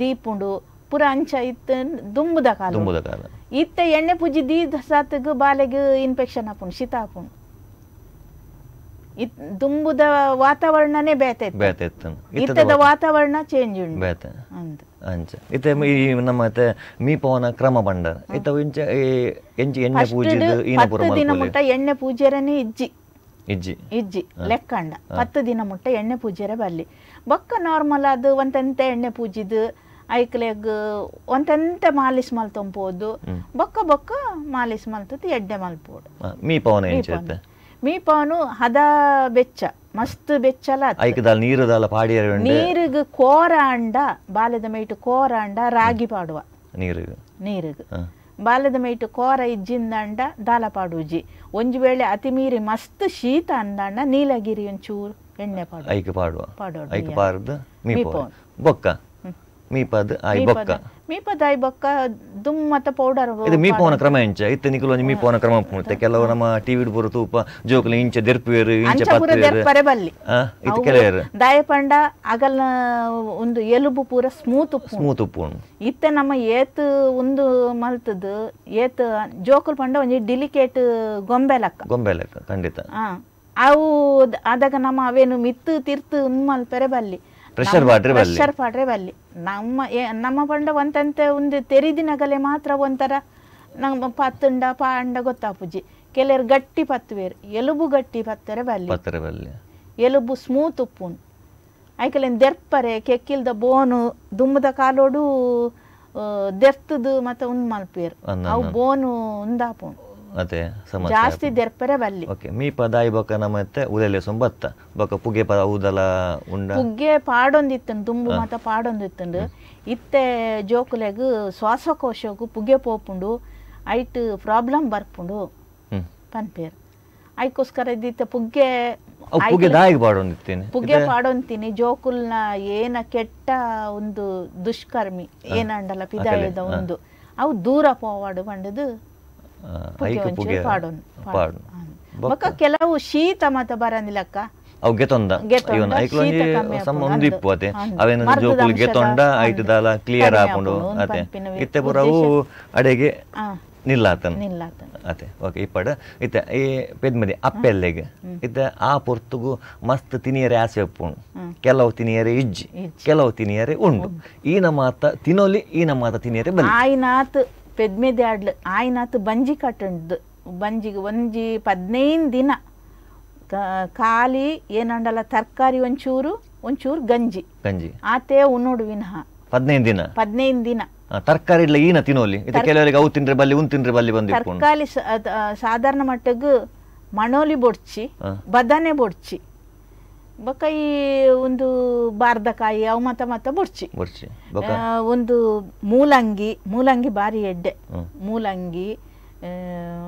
ದೀಪುಂಡು ಪೂರ ಅಂಚ ಇತ್ತ ದುಂಬುದ ಕಾಲ ದುಂಬುದ ಕಾಲ ಇತ್ತ ಎಣ್ಣೆ ಪೂಜಿ ದೀದ ಸಾತಗ್ ಬಾಲೆಗ್ ಇನ್ಫೆಕ್ಷನ್ ಆಪುಂಡು ಶೀತ ಆಪುಂಡು ದುಂಬುದ ವಾತಾವರಣನೇ ಬೇತೆ ಬೇತೆ ಇತ್ತು ಇತ್ತದ ವಾತಾವರಣ ಚೇಂಜ್ ಉಂಟು ಬೇತೆ ಅಂಚ ಇತ್ತೆ ಈ ನಮ್ಮ ಮೀ ಪವನ ಕ್ರಮ ಬಂಡಾರ ಇತ್ತ ಇಂಚ ಎಂಚ ಎಣ್ಣೆ ಪೂಜಿದು ಈನ ಪೂರ 10 ದಿನ ಮುಟ್ಟ ಎಣ್ಣೆ ಪೂಜೆರನೇ ಇಜ್ಜಿ ಇಜ್ಜಿ ಇಜ್ಜಿ ಲೆಕ್ಕಂಡ 10 ದಿನ ಮುಟ್ಟ ಎಣ್ಣೆ ಪೂಜೆರೆ ಬಲ್ಲಿ ಬೊಕ್ಕ ನಾರ್ಮಲ್ ಅದು ಒಂತೆಂತ ಎಣ್ಣೆ ಪೂಜಿದು ಐಕ್ಲೆಗ್ ಒಂತೆಂತ ಮಾಲಿಶ್ ಮಲ್ತೊಂಪೋದು ಬೊಕ್ಕ ಬೊಕ್ಕ ಮಾಲಿಶ್ ಮಲ್ತದ್ದು ಎಡ್ಡೆ ಮಲ್ಪೋಡು ಮೀ ಪವನ ಎಂಚ ಮೀ ಪವನು ಹದ ಬೆಚ್ಚ ಮಸ್ತ್ ಬೆಚ್ಚಲ ಐಕದಾಲ ನೀರುದಾಲ ಪಾಡಿಯರ ನೀರುಗ್ ಕೋರಾಂಡ ಬಾಲೆದ ಮೇಟು ಕೋರಾಂಡ ರಾಗಿ ಪಾಡುವ ನೀರುಗ್ ನೀರುಗ್ ಬಾಲೆದ ಮೇಟು ಕೋರ ಇಜ್ಜಿಂದಂಡ ದಾಲ ಪಾಡುಜಿ ಒಂಜಿ ವೇಳೆ ಅತಿ ಮೀರಿ ಮಸ್ತ್ ಶೀತ ಅಂದಂಡ ನೀಲಗಿರಿ ಒಂಚೂರು ಎಣ್ಣೆ ಪಾಡುವ ಐಕ್ ಪಾಡುವ ಐಕ್ ಪಾರ್ದು ಮೀ ಪವನ ಬೊಕ್ಕ ಮೀಪದ್ ಆಯಿ ಬೊಕ್ಕ ಮೀಪದ ಆಯಿ ಬೊಕ್ಕ ದುಮ್ ಮತ್ತ ಪೌಡರ್ ಇದು ಮೀಪವನ ಕ್ರಮ ಇಂಚ ಇತ್ತೆ ನಿಕುಲು ಒಂಜಿ ಮೀಪವನ ಕ್ರಮ ಉಪ್ಪುಂಡು ಕೆಲವು ನಮ್ಮ ಟಿವಿ ಪೂರ ತೂಪ ಜೋಕುಲು ಇಂಚ ದೆರ್ಪುವೆರ್ ಇಂಚ ಪತ್ತುವೆರ್ ದೆರ್ಪರೆ ಬಲ್ಲಿ ಇತ್ತೆ ಕೆಲವೆರ್ ದಾಯ ಪಂಡ ಅಗಲ್ನ ಒಂದು ಎಲುಬು ಪೂರ ಸ್ಮೂತ್ ಸ್ಮೂತ್ ಉಪ್ಪುಂಡು ಇತ್ತೆ ನಮ್ಮ ಏತ್ ಒಂದು ಮಲ್ತದು ಏತ್ ಜೋಕುಲು ಪಂಡ ಒಂಜಿ ಡಿಲಿಕೇಟ್ ಗೊಂಬೆ ಲೆಕ್ಕ ಗೊಂಬೆ ಲೆಕ್ಕ ಖಂಡಿತ ಅವು ಆದಾಗ ನಮ್ಮ ಅವೇನು ಮಿತ್ತು ತಿರ್ತು ಮಲ್ಪೆರೆ ಬಲ್ಲಿ ಪ್ರೆಷರ್ ಪಾಡ್ರೆ ಬಲ್ಲಿ ಪ್ರೆಷರ್ ಪಾಡ್ರೆ ಬಲ್ಲಿ ನಮ್ಮ ನಮ್ಮ ಪಂಡ ಒಂತಂತೆ ಒಂದು ತೆರಿದಿನಗಲೆ ಮಾತ್ರ ಒಂಥರ ನಮ್ಮ ಪತ್ತುಂಡ ಪಾಂಡ ಗೊತ್ತಾಪುಜಿ ಕೆಲವರು ಗಟ್ಟಿ ಪತ್ತುವೇರು ಎಲುಬು ಗಟ್ಟಿ ಪತ್ತರೆ ಬಲ್ಲಿ ಪತ್ತರೆ ಬಲ್ಲಿ ಎಲುಬು ಸ್ಮೂತ್ ಉಪ್ಪುಂಡು ಐಕಲೇನು ದೆರ್ಪರೆ ಕೆಕ್ಕಿಲ್ದ ಬೋನು ದುಮ್ಮದ ಕಾಲೋಡು ದೆರ್ತದು ಮತ್ತೆ ಉಂದು ಮಲ್ಪೇರು ಅವು ಬೋನು ಉಂದಾಪುಂಡು ಅದೇ ಸಮಸ್ಯೆ ಜಾಸ್ತಿ ದೆರ್ಪರೆ ಬಲ್ಲಿ ಓಕೆ ಮೀಪ ದಾಯಿ ಬೊಕ್ಕ ನಮ್ಮ ಉಲೆಲೆ ಸೊಂಬತ್ತ ಬೊಕ್ಕ ಪುಗೆ ಪ ಔದಲ ಉಂಡ ಪುಗ್ಗೆ ಪಾಡೊಂದಿತ್ತುಂಡು ದುಂಬು ಮಾತ ಪಾಡೊಂದಿತ್ತುಂಡು ಇತ್ತೆ ಜೋಕುಲೆಗ್ ಶ್ವಾಸಕೋಶಕ್ಕೂ ಪುಗೆ ಪೋಪುಂಡು ಐಟ್ ಪ್ರಾಬ್ಲಮ್ ಬರ್ಪುಂಡು ಪನ್ಪೇರು ಐಕೋಸ್ಕರ ಇದ್ದಿತ್ತ ಪುಗ್ಗೆ ಪುಗ್ಗೆ ದಾಯಿಗೆ ಪಾಡೊಂದಿತ್ತೇನೆ ಪುಗ್ಗೆ ಪಾಡೊಂತೀನಿ ಜೋಕುಲ್ನ ಏನ ಕೆಟ್ಟ ಒಂದು ದುಷ್ಕರ್ಮಿ ಏನಂಡಲ್ಲ ಪಿದಾಯದ ಒಂದು ಅವು ದೂರ ಪೋವಾಡು ಪಂಡದು ಬೊಕ್ಕ ಕೆಲವು ಶೀತ ಮತ ಬರಂದಿಲ್ಲಕ್ಕ ಅವು ಗೆತೊಂದ ಇವನ್ ಐಕ್ಲೊಂಜಿ ಸಮ ಒಂದು ಇಪ್ಪು ಅತೆ ಅವೇನ ಜೋಕುಲು ಗೆತೊಂಡ ಐಟ್ ದಾಲ ಕ್ಲಿಯರ್ ಆಪುಂಡು ಅತೆ ಇತ್ತೆ ಪೂರ ಅವು ಅಡೆಗೆ ನಿಲ್ಲಾತನ ಅತೆ ಓಕೆ ಇಪ್ಪಡ ಇತ್ತೆ ಈ ಪೆದ್ಮದಿ ಅಪ್ಪೆಲ್ಲೆಗ್ ಇತ್ತೆ ಆ ಪೊರ್ತುಗು ಮಸ್ತ್ ತಿನಿಯರೆ ಆಸೆ ಉಪ್ಪುಂಡು ಕೆಲವು ತಿನಿಯರೆ ಇಜ್ಜಿ ಕೆಲವು ತಿನಿಯರೆ ಉಂಡು ಈನ ಮಾತ ತಿನೊಲಿ ಈನ ಮಾತ ತಿನಿಯರೆ ಬಲ್ಲಿ ಆಯ್ನಾತ್ ಪೆದ್ಮೆದೆ ಆಡ್ಲು ಆಯ್ನಾತ್ ಬಂಜಿ ಕಟ್ಟಂಡು ಬಂಜಿಗೆ ಒಂಜಿ 15 ದಿನ ಖಾಲಿ ಏನಂಡಲ್ಲ ತರಕಾರಿ ಒಂಚೂರು ಒಂಚೂರು ಗಂಜಿ ಗಂಜಿ ಆತೇ ಉನ್ನೋಡು ವಿನಃ 15 ದಿನ 15 ದಿನ ತರಕಾರಿ ಇಲ್ಲ ಈನ ತಿನ್ನೋಲಿ ಇದು ಕೆಲವರಿಗೆ ಅವು ತಿಂದ್ರೆ ಬಲ್ಲಿ ಉನ್ ತಿಂದ್ರೆ ಬಲ್ಲಿ ಬಂದು ತರಕಾರಿ ಸಾಧಾರಣ ಮಟ್ಟಗ್ ಮಣೋಲಿ ಬೊಡ್ಚಿ ಬದನೆ ಬೊಡ್ಚಿ ಬೊಕ್ಕ ಈ ಒಂದು ಬಾರ್ದಕಾಯಿ ಅವು ಮತ ಮತ ಬೊಡ್ಚಿ ಬೊಡ್ಚಿ ಒಂದು ಮೂಲಂಗಿ ಮೂಲಂಗಿ ಬಾರಿ ಎಡ್ಡೆ ಮೂಲಂಗಿ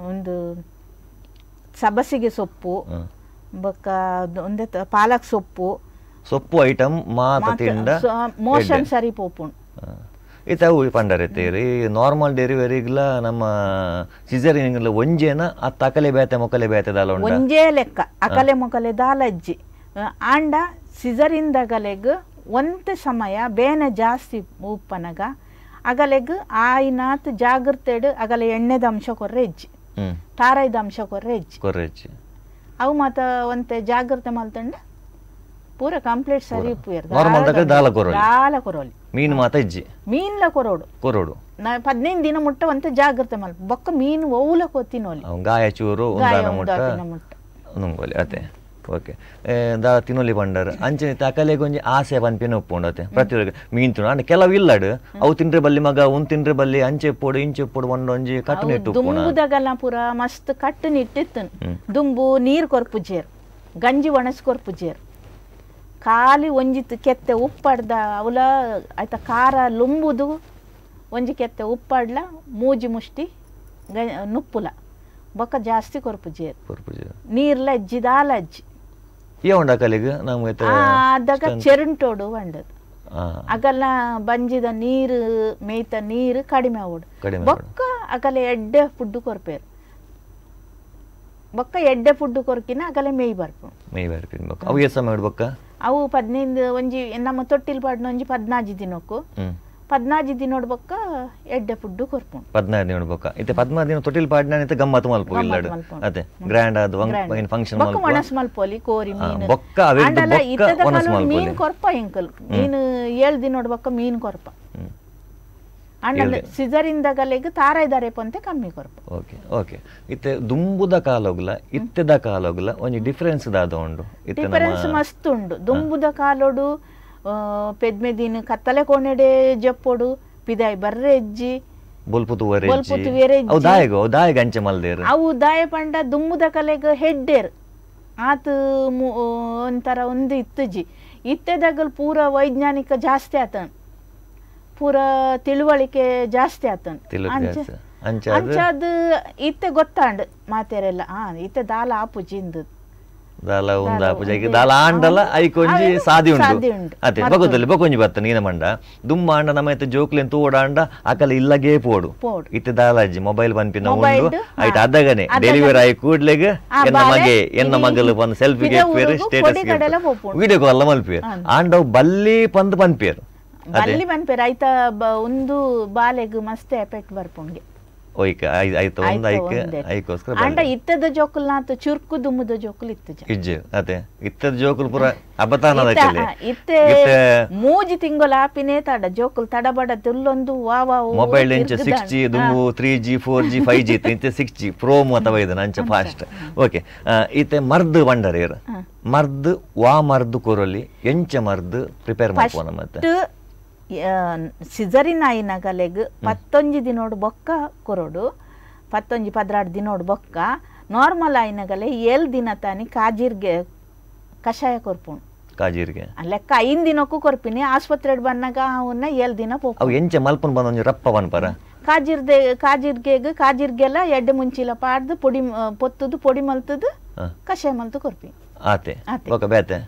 ಒಂದು ಸಬಸಿಗೆ ಸೊಪ್ಪು ಬೊಕ್ಕ ಒಂದೇ ಪಾಲಕ್ ಸೊಪ್ಪು ಸೊಪ್ಪು ಐಟಮ್ ಮಾತ ತಿಂಡ ಮೋಷನ್ ಸರಿ ಪೋಪುಂಡು ಇತ್ತ ಅವು ಪಂಡರೆ ತೇರಿ ನಾರ್ಮಲ್ ಡೆಲಿವರಿಗ್ಲ ನಮ್ಮ ಸಿಸೇರಿಯನ್ ಒಂಜೇನ ಆ ತಕಲೆ ಬೇತೆ ಮೊಕಲೆ ಬೇತೆ ದಾಲ ಉಂಡ ಒಂಜೇ ಲೆಕ್ಕ ಅಕಲೆ ಮೊಕಲೆ ದಾಲ ಅಜ್ಜಿ ಆಂಡ ಸಿಸರಿಂದಗಲೆಗ್ ಒಂತೆ ಸಮಯ ಬೇನೆ ಜಾಸ್ತಿ ಉಪ್ಪನಗ ಅಗಲೆಗ್ ಆಯ್ನಾತ್ ಜಾಗ್ರತೆಡ್ ಅಗಲೆ ಎಣ್ಣೆದ ಅಂಶ ಕೊರ್ರೆ ಇಜ್ಜಿ ತಾರಾಯ್ದ ಅಂಶ ಕೊರ್ರೆ ಇಜ್ಜಿ ಕೊರ್ರೆ ಇಜ್ಜಿ ಅವು ಮಾತ ಒಂತೆ ಜಾಗ್ರತೆ ಮಲ್ತಂಡ ಪೂರ ಕಂಪ್ಲೀಟ್ ಸರಿ ಉಪ್ಪು ನಾರ್ಮಲ್ ದಾಲ ಕೊರೋಲಿ ದಾಲ ಕೊರೋಲಿ ಮೀನು ಮಾತ ಇಜ್ಜಿ ಮೀನ್ಲ ಕೊರೋಡು ಕೊರೋಡು ನಾ 15 ದಿನ ಮುಟ್ಟ ಒಂತೆ ಜಾಗ್ರತೆ ಮಲ್ ಬೊಕ್ಕ ಮೀನು ಓಲ ಕೊತ್ತಿನೋಲಿ ಗಾಯ ಚೂರು ಉಂದಾನ ಮುಟ್ಟ ನುಂಗೋಲಿ ಅತೆ ಓಕೆ ದಾ ತಿನ್ನೋಲಿ ಪಂಡರ್ ಅಂಚನೆ ತಕಲೆಗೆ ಒಂಜಿ ಆಸೆ ಪನ್ಪಿನ ಉಪ್ಪುಂಡು ಅತೆ ಪ್ರತಿಯೊಂದು ಮೀನು ತಿನ್ನು ಅಂಡ ಕೆಲವು ಇಲ್ಲಡು ಅವು ತಿಂದ್ರೆ ಬಲ್ಲಿ ಮಗ ಉನ್ ತಿಂದ್ರೆ ಬಲ್ಲಿ ಅಂಚೆ ಪೋಡು ಇಂಚೆ ಪೋಡು ಒಂದೊಂಜಿ ಕಟ್ಟುನಿಟ್ಟು ದುಂಬುದಗಲ್ಲ ಪೂರ ಮಸ್ತ್ ಕಟ್ಟುನಿಟ್ಟಿತ್ತು ದುಂಬು ನೀರು ಕೊರ್ಪುಜೇರು ಗಂಜಿ ಒಣಸ್ ಕೊರ್ಪುಜೇರು ಖಾಲಿ ಒಂಜಿತ್ತು ಕೆತ್ತೆ ಉಪ್ಪಾಡ್ದ ಅವಲ ಆಯ್ತಾ ಖಾರ ಲುಂಬುದು ಒಂಜಿ ಕೆತ್ತೆ ಉಪ್ಪಾಡ್ಲ ಮೂಜಿ ಮುಷ್ಟಿ ನುಪ್ಪುಲ ಬೊಕ್ಕ ಜಾಸ್ತಿ ಕೊರ್ಪುಜೇರು ನೀರ್ಲ ಅಜ್ಜಿ ದಾಲ ಅಜ್ಜಿ ಆದಾಗ ಚೆರುಂಟೋಡು వంಡದು ಅಗಲ ಬಂಜಿದ ನೀರು ಮೇಯ್ತ ನೀರು ಕಡಿಮೆ ಆವೋಡು ಬೊಕ್ಕ ಅಗಲ ಎಡ್ಡೆ ಫುಡ್ ಕೊರ್ಪೇರು ಬೊಕ್ಕ ಎಡ್ಡೆ ಫುಡ್ ಕೊರ್ಕಿನ ಅಗಲ ಮೇಯ್ ಬರ್ಪು ಮೇಯ್ ಬರ್ಪಿನ ಬೊಕ್ಕ ಅವು ಏ ಸಮಯ ಬೊಕ್ಕ ಅವು 15 ಒಂಜಿ ನಮ್ಮ ತೊಟ್ಟಿಲ್ ಪಾಡ್ನ ಒಂಜಿ 14 ದಿನಕ್ಕೂ 14 ದಿನೋಡ್ ಬೊಕ್ಕ ಎಡ್ಡೆ ಫುಡ್ ಕೊರ್ಪು 14 ದಿನ ಬೊಕ್ಕ ಇತ್ತೆ 14 ದಿನ ತೊಟ್ಟಿಲ್ ಪಾಡ್ನ ಇತ್ತೆ ಗಮ್ಮತ್ ಮಲ್ಪು ಇಲ್ಲಡು ಅತೆ ಗ್ರ್ಯಾಂಡ್ ಆದ ಒಂದ್ ಫಂಕ್ಷನ್ ಮಲ್ಪು ಬೊಕ್ಕ ಒಣಸ್ ಮಲ್ಪೋಲಿ ಕೋರಿ ಮೀನು ಬೊಕ್ಕ ಅವೆರ್ದು ಬೊಕ್ಕ ಒಣಸ್ ಮಲ್ಪೋಲಿ ಮೀನು ಕೊರ್ಪ ಎಂಕಲ್ ಮೀನು 7 ದಿನೋಡ್ ಬೊಕ್ಕ ಮೀನು ಕೊರ್ಪ ಅಂಡ ಸಿಸರಿಂದಗಲೆಗ್ ತಾರಾಯ್ದಾರೆ ಪಂತೆ ಕಮ್ಮಿ ಕೊರ್ಪ ಓಕೆ ಓಕೆ ಇತ್ತೆ ದುಂಬುದ ಕಾಲೋಗ್ಲ ಇತ್ತೆದ ಕಾಲೋಗ್ಲ ಒಂಜಿ ಡಿಫರೆನ್ಸ್ ದಾದ ಉಂಡು ಡಿಫರೆನ್ಸ್ ಮಸ್ತ್ ಉಂಡು ದುಂಬುದ ಕಾಲೋಡು ಪೆದ್ಮೆದಿನ ಕತ್ತಲೆ ಕೋಣೆಡೆ ಜಪ್ಪೋಡು ಪಿದಾಯಿ ಬರ್ರೆ ಅಜ್ಜಿ ಬೊಲ್ಪು ತುವೆರೆ ಅವು ದಾಯಗ ಅವು ದಾಯಗ ಅಂಚೆ ಮಲ್ದೇರು ಅವು ದಾಯ ಪಂಡ ದುಂಬುದ ಕಲೆಗ್ ಹೆಡ್ಡೇರ್ ಆತ ಒಂಥರ ಒಂದು ಇತ್ತುಜಿ ಇತ್ತೆದಾಗಲ್ ಪೂರ ವೈಜ್ಞಾನಿಕ ಜಾಸ್ತಿ ಆತನ್ ಪೂರ ತಿಳುವಳಿಕೆ ಜಾಸ್ತಿ ಆತನ್ ಅಂಚಾದ ಇತ್ತೆ ಗೊತ್ತಾಂಡ್ ಮಾತೆರೆಲ್ಲ ಇತ್ತೆ ದಾಲ ಆಪುಜಿ ಇಂದು ದಾಲ ಉಂದು ಆಪುಜಿ ದಾಲ ಆಂಡಲ ಐಕೊಂಜಿ ಸಾದಿ ಉಂಡು ಅತೆ ಬಗೊತ್ತಲ್ಲಿ ಬೊಕೊಂಜಿ ಬತ್ತ ನೀನ ಮಂಡ ದುಮ್ಮ ಆಂಡ ನಮ್ಮ ಇತ್ತೆ ಜೋಕ್ಲೆನ್ ತೂವಡ ಆಂಡ ಅಕಲ ಇಲ್ಲಗೇ ಪೋಡು ಇತ್ತೆ ದಾಲಾಜಿ ಮೊಬೈಲ್ ಪನ್ಪಿನ ಉಂಡು ಐಟ್ ಅದಗನೆ ಡೆಲಿವರಿ ಆಯಿ ಕೂಡ್ಲೆಗ್ ಎನ್ನ ಮಗೆ ಎನ್ನ ಮಗಲು ಬಂದು ಸೆಲ್ಫಿ ಗೆಪ್ಪೇರು status video call ಮಲ್ಪೇರು ಆಂಡ ಬಲ್ಲಿ ಪಂದ್ ಪನ್ಪೇರು ಬಲ್ಲಿ ಪನ್ಪೇರು ಐತ ಒಂದು ಬಾಲೆಗ್ ಮಸ್ತ್ ಎಫೆಕ್ಟ್ ಬರ್ಪುಂಗೆ ಓಯ್ಕ ಆಯ್ತು ಒಂದು ಐಕ್ ಐಕೋಸ್ಕರ ಅಂಡ ಇತ್ತದ ಜೋಕುಲ್ ನಾತು ಚುರ್ಕು ದುಮ್ಮದ ಜೋಕುಲ್ ಇತ್ತಜ ಇಜ್ಜೆ ಅತೆ ಇತ್ತದ ಜೋಕುಲ್ ಪೂರ ಅಬತಾನದ ಕಲೆ ಇತ್ತೆ ಮೂಜಿ ತಿಂಗಳ ಆಪಿನೇ ತಡ ಜೋಕುಲ್ ತಡಬಡ ತುಲ್ಲೊಂದು ವಾ ವಾ ಮೊಬೈಲ್ ಎಂಚ 6G ದುಮ್ಮು 3G 4G 5G ಇತ್ತೆ 6G pro ಅಥವಾ ಇದನ್ನ ಅಂಚ ಫಾಸ್ಟ್ ಓಕೆ ಇತ್ತೆ ಮರ್ದ್ ಬಂಡರೇರ್ ಮರ್ದ್ ವಾ ಮರ್ದ್ ಕೊರಲಿ ಎಂಚ ಮರ್ದ್ ಪ್ರಿಪೇರ್ ಮಾಡ್ಕೋಣ ಮತ್ತೆ ಸಿಜರಿನ್ ಆಯಿನಗಲೆಗ್ 19 ದಿನೋಡು ಬೊಕ್ಕ ಕೊರೊಡು 19 14 ದಿನೋಡು ಬೊಕ್ಕ ನಾರ್ಮಲ್ ಆಯಿನಗಲೆ 7 ದಿನ ತಾನಿ ಕಾಜಿರ್ಗೆ ಕಷಾಯ ಕೊರ್ಪುಂಡು ಕಾಜಿರ್ಗೆ ಲೆಕ್ಕ 5 ದಿನಕ್ಕೂ ಕೊರ್ಪಿನಿ ಆಸ್ಪತ್ರೆಡ್ ಬನ್ನಾಗ ಅವನ್ನ 7 ದಿನ ಪೋಪು ಅವು ಎಂಚ ಮಲ್ಪನ್ ಬಂದ ಒಂಜಿ ರಪ್ಪ ಪನ್ಪರ ಕಾಜಿರ್ದೆ ಕಾಜಿರ್ಗೆಗ್ ಕಾಜಿರ್ಗೆಲ್ಲ ಎಡ್ಡೆ ಮುಂಚಿಲ ಪಾಡ್ದು ಪೊಡಿ ಪೊತ್ತುದು ಪೊಡಿ ಮಲ್ತದು ಕಷಾಯ ಮಲ್ತು ಕೊರ್ಪಿ ಆತೆ ಬೊಕ್ಕ ಬೇತೆ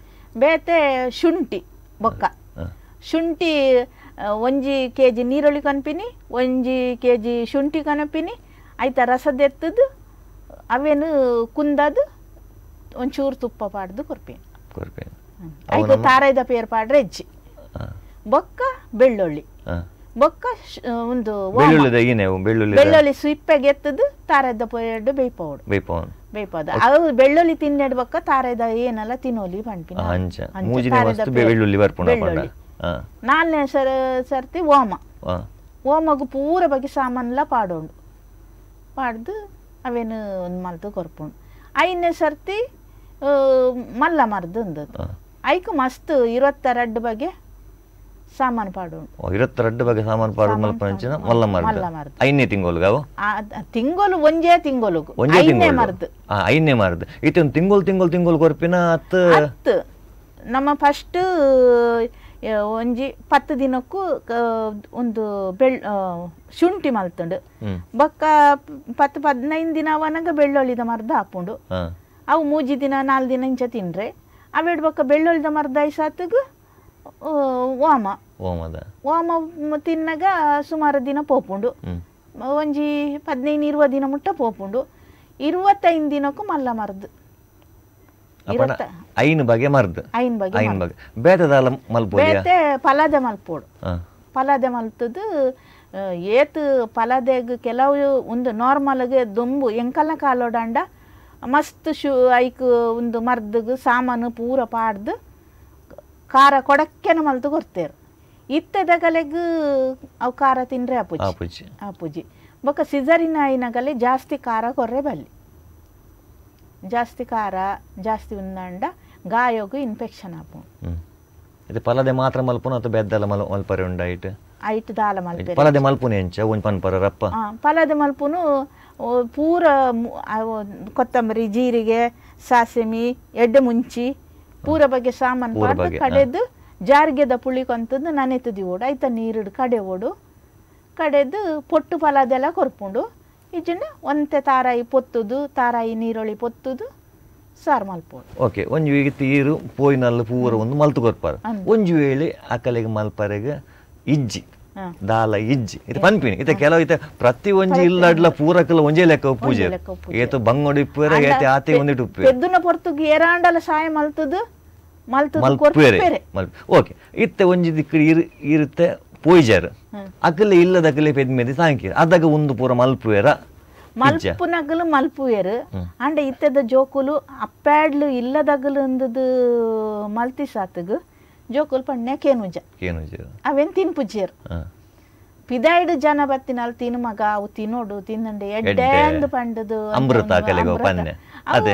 ಬೇತೆ ಶುಂಠಿ ಬೊಕ್ಕ ಶುಂಠಿ 1 ಕೆಜಿ ನೀರುಳ್ಳಿ ಕನ್ಪಿನಿ 1 ಕೆಜಿ ಶುಂಠಿ ಕನಪಿನಿ ಐತ ರಸದೆತ್ತದು ಅವೇನು ಕುಂದದು ಒಂಚೂರು ತುಪ್ಪ ಪಾಡ್ದು ಕೊರ್ಪಿನಿ ಕೊರ್ಪಿನಿ ಐತ ತಾರಾಯ್ದ ಪೇರ್ ಪಾಡ್ರೆ ಹೆಜ್ಜಿ ಬೊಕ್ಕ ಬೆಳ್ಳುಳ್ಳಿ ಬೊಕ್ಕ ಒಂದು ಬೆಳ್ಳುಳ್ಳಿ ಸುಯಿಪ್ಪೆಗೆ ಎತ್ತದು ತಾರಾಯ್ದ ಪೇರ್ಡು ಬೇಯ್ಪೋಡು ಬೇಯ್ಪೋದು ಅವು ಬೆಳ್ಳುಳ್ಳಿ ತಿನ್ನೆಡ್ ಬೊಕ್ಕ ತಾರಾಯ್ದ ಏನೆಲ್ಲ ತಿನ್ನೋಲಿ ಪನ್ಪಿನಿ ಬೆಳ್ಳುಳ್ಳಿ ನಾಲ್ನೇ ಸರ್ತಿ ಓಮ ಓಮಗು ಪೂರ ಬಗ್ಗೆ ಸಾಮಾನೆಲ್ಲ ಪಾಡೋಂಡು ಪಾಡ್ದು ಅವೇನು ಒಂದು ಮಲ್ತು ಕೊರ್ಪುಂಡು ಐದನೇ ಸರ್ತಿ ಮಲ್ಲ ಮರ್ದು ಅಂದದ್ದು ಐಕು ಮಸ್ತ್ 22 ಬಗೆ ಸಾಮಾನು ಪಾಡೋಂಡು 22 ಬಗೆ ಸಾಮಾನು ಪಾಡು ಮಲ್ಪಂಚಿನ ಮಲ್ಲ ಮರ್ದು ಐದನೇ ತಿಂಗಳಿಗೆ ಅವು ತಿಂಗಳು ಒಂಜೇ ತಿಂಗಳು ಐದನೇ ಮರ್ದು ಐದನೇ ಮರ್ದು ಇತ್ತೆ ಒಂದು ತಿಂಗಳು ತಿಂಗಳು ತಿಂಗಳು ಕೊರ್ಪಿನ ಹತ್ತು ಹತ್ತು ನಮ್ಮ ಫಸ್ಟ್ ಒಂಜಿ 10 ದಿನಕ್ಕೂ ಒಂದು ಶುಂಠಿ ಮಲ್ತುಂಡು ಬೊಕ್ಕ 10 15 ದಿನ ಅವನಾಗ ಬೆಳ್ಳುಳ್ಳಿದ ಮರ್ದ ಹಾಪುಂಡು ಅವು 3 ದಿನ 4 ದಿನ ಇಂಚ ತಿನ್ರೆ ಅವೆಡ್ ಬೊಕ್ಕ ಬೆಳ್ಳುಳ್ಳಿದ ಮರ್ದ ಐಸಾತಗ್ ಓಮ ಓಮ ತಿನ್ನಾಗ ಸುಮಾರು ದಿನ ಪೋಪುಂಡು ಒಂಜಿ 15 20 ದಿನ ಮುಟ್ಟ ಪೋಪುಂಡು 25 ದಿನಕ್ಕೂ ಮಲ್ಲ ಮರ್ದು ಐನು ಬಗೆ ಮರ್ದು ಐನು ಬಗೆ ಬೇತೆದಾಲ ಮಲ್ಪೋಡು ಬೇತೆ ಪಲಾದೆ ಮಲ್ಪೋಡು ಪಲಾದೆ ಮಲ್ತದು ಏತ್ ಪಲಾದೆಗ್ ಕೆಲವು ಒಂದು ನಾರ್ಮಲ್ಗೆ ದೊಂಬು ಎಂಕಲ್ನ ಕಾಲೋಡಂಡ ಮಸ್ತ್ ಶು ಐಕ್ ಒಂದು ಮರ್ದಗ್ ಸಾಮಾನು ಪೂರ ಪಾಡ್ದು ಖಾರ ಕೊಡಕ್ಕೆನ ಮಲ್ತು ಕೊಡ್ತೇರು ಇತ್ತೆದಗಲೆಗ್ ಅವು ಖಾರ ತಿನ್ರೆ ಆಪುಜಿ ಆಪುಜಿ ಬೊಕ್ಕ ಸಿಜರಿನ ಆಯಿನಗಲೆ ಜಾಸ್ತಿ ಖಾರ ಕೊರ್ರೆ ಬಲ್ಲಿ ಜಾಸ್ತಿ ಖಾರ ಜಾಸ್ತಿ ಉಂದಾಂಡ ಗಾಯೋಗು ಇನ್ಫೆಕ್ಷನ್ ಆಪು ಇದು ಪಲದೆ ಮಾತ್ರ ಮಲ್ಪುನ ಅಥವಾ ಬೆದ್ದಲ ಮಲ್ಪರೆ ಉಂಡ ಐಟ್ ಐಟ್ ದಾಲ ಮಲ್ಪೆ ಪಲದೆ ಮಲ್ಪುನ ಎಂಚ ಒಂಜಿ ಪನ್ಪರ ರಪ್ಪ ಪಲದೆ ಮಲ್ಪುನು ಪೂರ ಕೊತ್ತಂಬರಿ ಜೀರಿಗೆ ಸಾಸಿಮಿ ಎಡ್ಡೆ ಮುಂಚಿ ಪೂರ ಬಗ್ಗೆ ಸಾಮಾನು ಪಾಡ್ದು ಕಡೆದು ಜಾರಿಗೆದ ಪುಳಿ ಕೊಂತದ್ದು ನನೆತದಿ ಓಡು ಐತ ನೀರುಡು ಕಡೆ ಓಡು ಕಡೆದು ಪೊಟ್ಟು ಪಲದೆಲ್ಲ ಕೊರ್ಪುಂಡು ಇಜ್ಜಿಂಡ ಒಂತೆ ತಾರಾಯಿ ಪೊತ್ತುದು ತಾರಾಯಿ ನೀರುಳ್ಳಿ ಪೊತ್ತುದು ಸಾರು ಮಲ್ಪೋಡು ಓಕೆ ಒಂಜಿ ವೇಳೆ ಈರು ಪೋಯಿನಲ್ಲ ಪೂರ ಒಂದು ಮಲ್ತು ಕೊರ್ಪಾರು ಒಂಜಿ ವೇಳೆ ಅಕಲೆಗೆ ಮಲ್ಪರೆಗೆ ಇಜ್ಜಿ ದಾಲ ಇಜ್ಜಿ ಇದು ಪನ್ಪಿನಿ ಇತ್ತೆ ಕೆಲವು ಇತ್ತೆ ಪ್ರತಿ ಒಂಜಿ ಇಲ್ಲಡ್ಲ ಪೂರಕಲ ಒಂಜೇ ಲೆಕ್ಕ ಪೂಜೆ ಏತು ಬಂಗೋಡು ಇಪ್ಪುವೆರ ಏತೆ ಆತೆ ಒಂದಿಟ್ಟು ಉಪ್ಪುವೆರ್ ಪೆದ್ದುನ ಪೊರ್ತುಗು ಏರಾಂಡಲ ಸಾಯ ಮಲ್ತುದು ಮಲ್ತುದು ಕೊರ್ಪೆರೆ ಓಕೆ ಇತ್ತೆ ಒಂಜಿ ದಿಕ್ಕು ಇರುತ್ತೆ ಪೋಯ್ಜಾರು ಅಕಲೆ ಇಲ್ಲದ ಅಕಲೆ ಪೆದ್ಮೆದಿ ಸಾಂಕಿ ಅದಾಗ ಒಂದು ಪೂರ ಮಲ್ಪುವೆರ ಮಲ್ಪುನಗಲು ಮಲ್ಪುವೆರು ಅಂಡ ಇತ್ತೆದ ಜೋಕುಲು ಅಪ್ಪಾಡ್ಲು ಇಲ್ಲದಗಲು ಅಂದದು ಮಲ್ತಿ ಸಾತಗು ಜೋಕುಲು ಪಣ್ಣೆ ಕೇನುಜ ಕೇನುಜ ಅವೇನ್ ತಿನ್ಪುಜೇರು ಪಿದಾಯ್ಡು ಜನ ಬತ್ತಿನಲ್ಲಿ ತಿನ್ನು ಮಗ ಅವು ತಿನ್ನೋಡು ತಿನ್ನಂಡೆ ಎಡ್ಡೆ ಅಂದು ಪಂಡದು ಅಮೃತ ಅಕಲೆಗೋ ಪನ್ನೆ ಅದೇ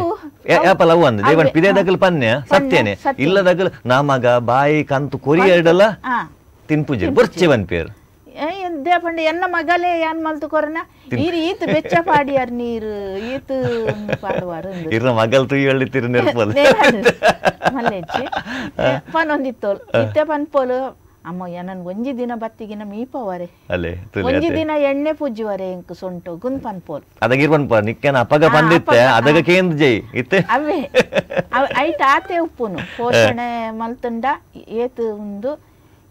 ಯಾಪಲ ಅವು ಅಂದ ದೇವನ್ ಪಿದಾಯ್ದಗಲು ಪನ್ನೆ ಸತ್ಯನೆ ಇಲ್ಲದಗಲು ನಾ ಮಗ ಬಾಯಿ ಕಂತು ಕೊರಿಯಡಲ ತಿನ್ಪುಜೆ ಬೊರ್ಚೆ ಪನ್ಪೇರು ಪಂಡ ಎನ್ನ ಮಗಲೇ ಯಾನ್ ಮಲ್ತು ಕೊರನ ಈರು ಈತ ಬೆಚ್ಚ ಪಾಡಿಯಾರ್ ನೀರು ಈತ ಪಾಡುವಾರು ಇರ್ನ ಮಗಲ್ ತುಯ್ಯಳ್ಳಿ ತಿರು ನೆರ್ಪಲ್ ಮಲ್ಲೆಜ್ಜಿ ಪನೊಂದಿತ್ತೋಲ್ ಇತ್ತೆ ಪನ್ಪೋಲು ಅಮ್ಮ ಏನನ್ ಒಂಜಿ ದಿನ ಬತ್ತಿಗಿನ ಮೀಪವರೆ ಒಂಜಿ ದಿನ ಎಣ್ಣೆ ಪೂಜುವರೆ ಇಂಕ್ ಸೊಂಟು ಗುನ್ ಪನ್ಪೋಲ್ ಅದಗಿರ್ ಪನ್ಪ ನಿಕ್ಕನ ಅಪಗ ಪಂದಿತ್ತೆ ಅದಗ ಕೇಂದ್ರ ಜೈ ಇತ್ತೆ ಅವೇ ಐಟ್ ಆತೆ ಉಪ್ಪುನು ಪೋಷಣೆ ಮಲ್ತುಂಡ ಏತು ಉಂದು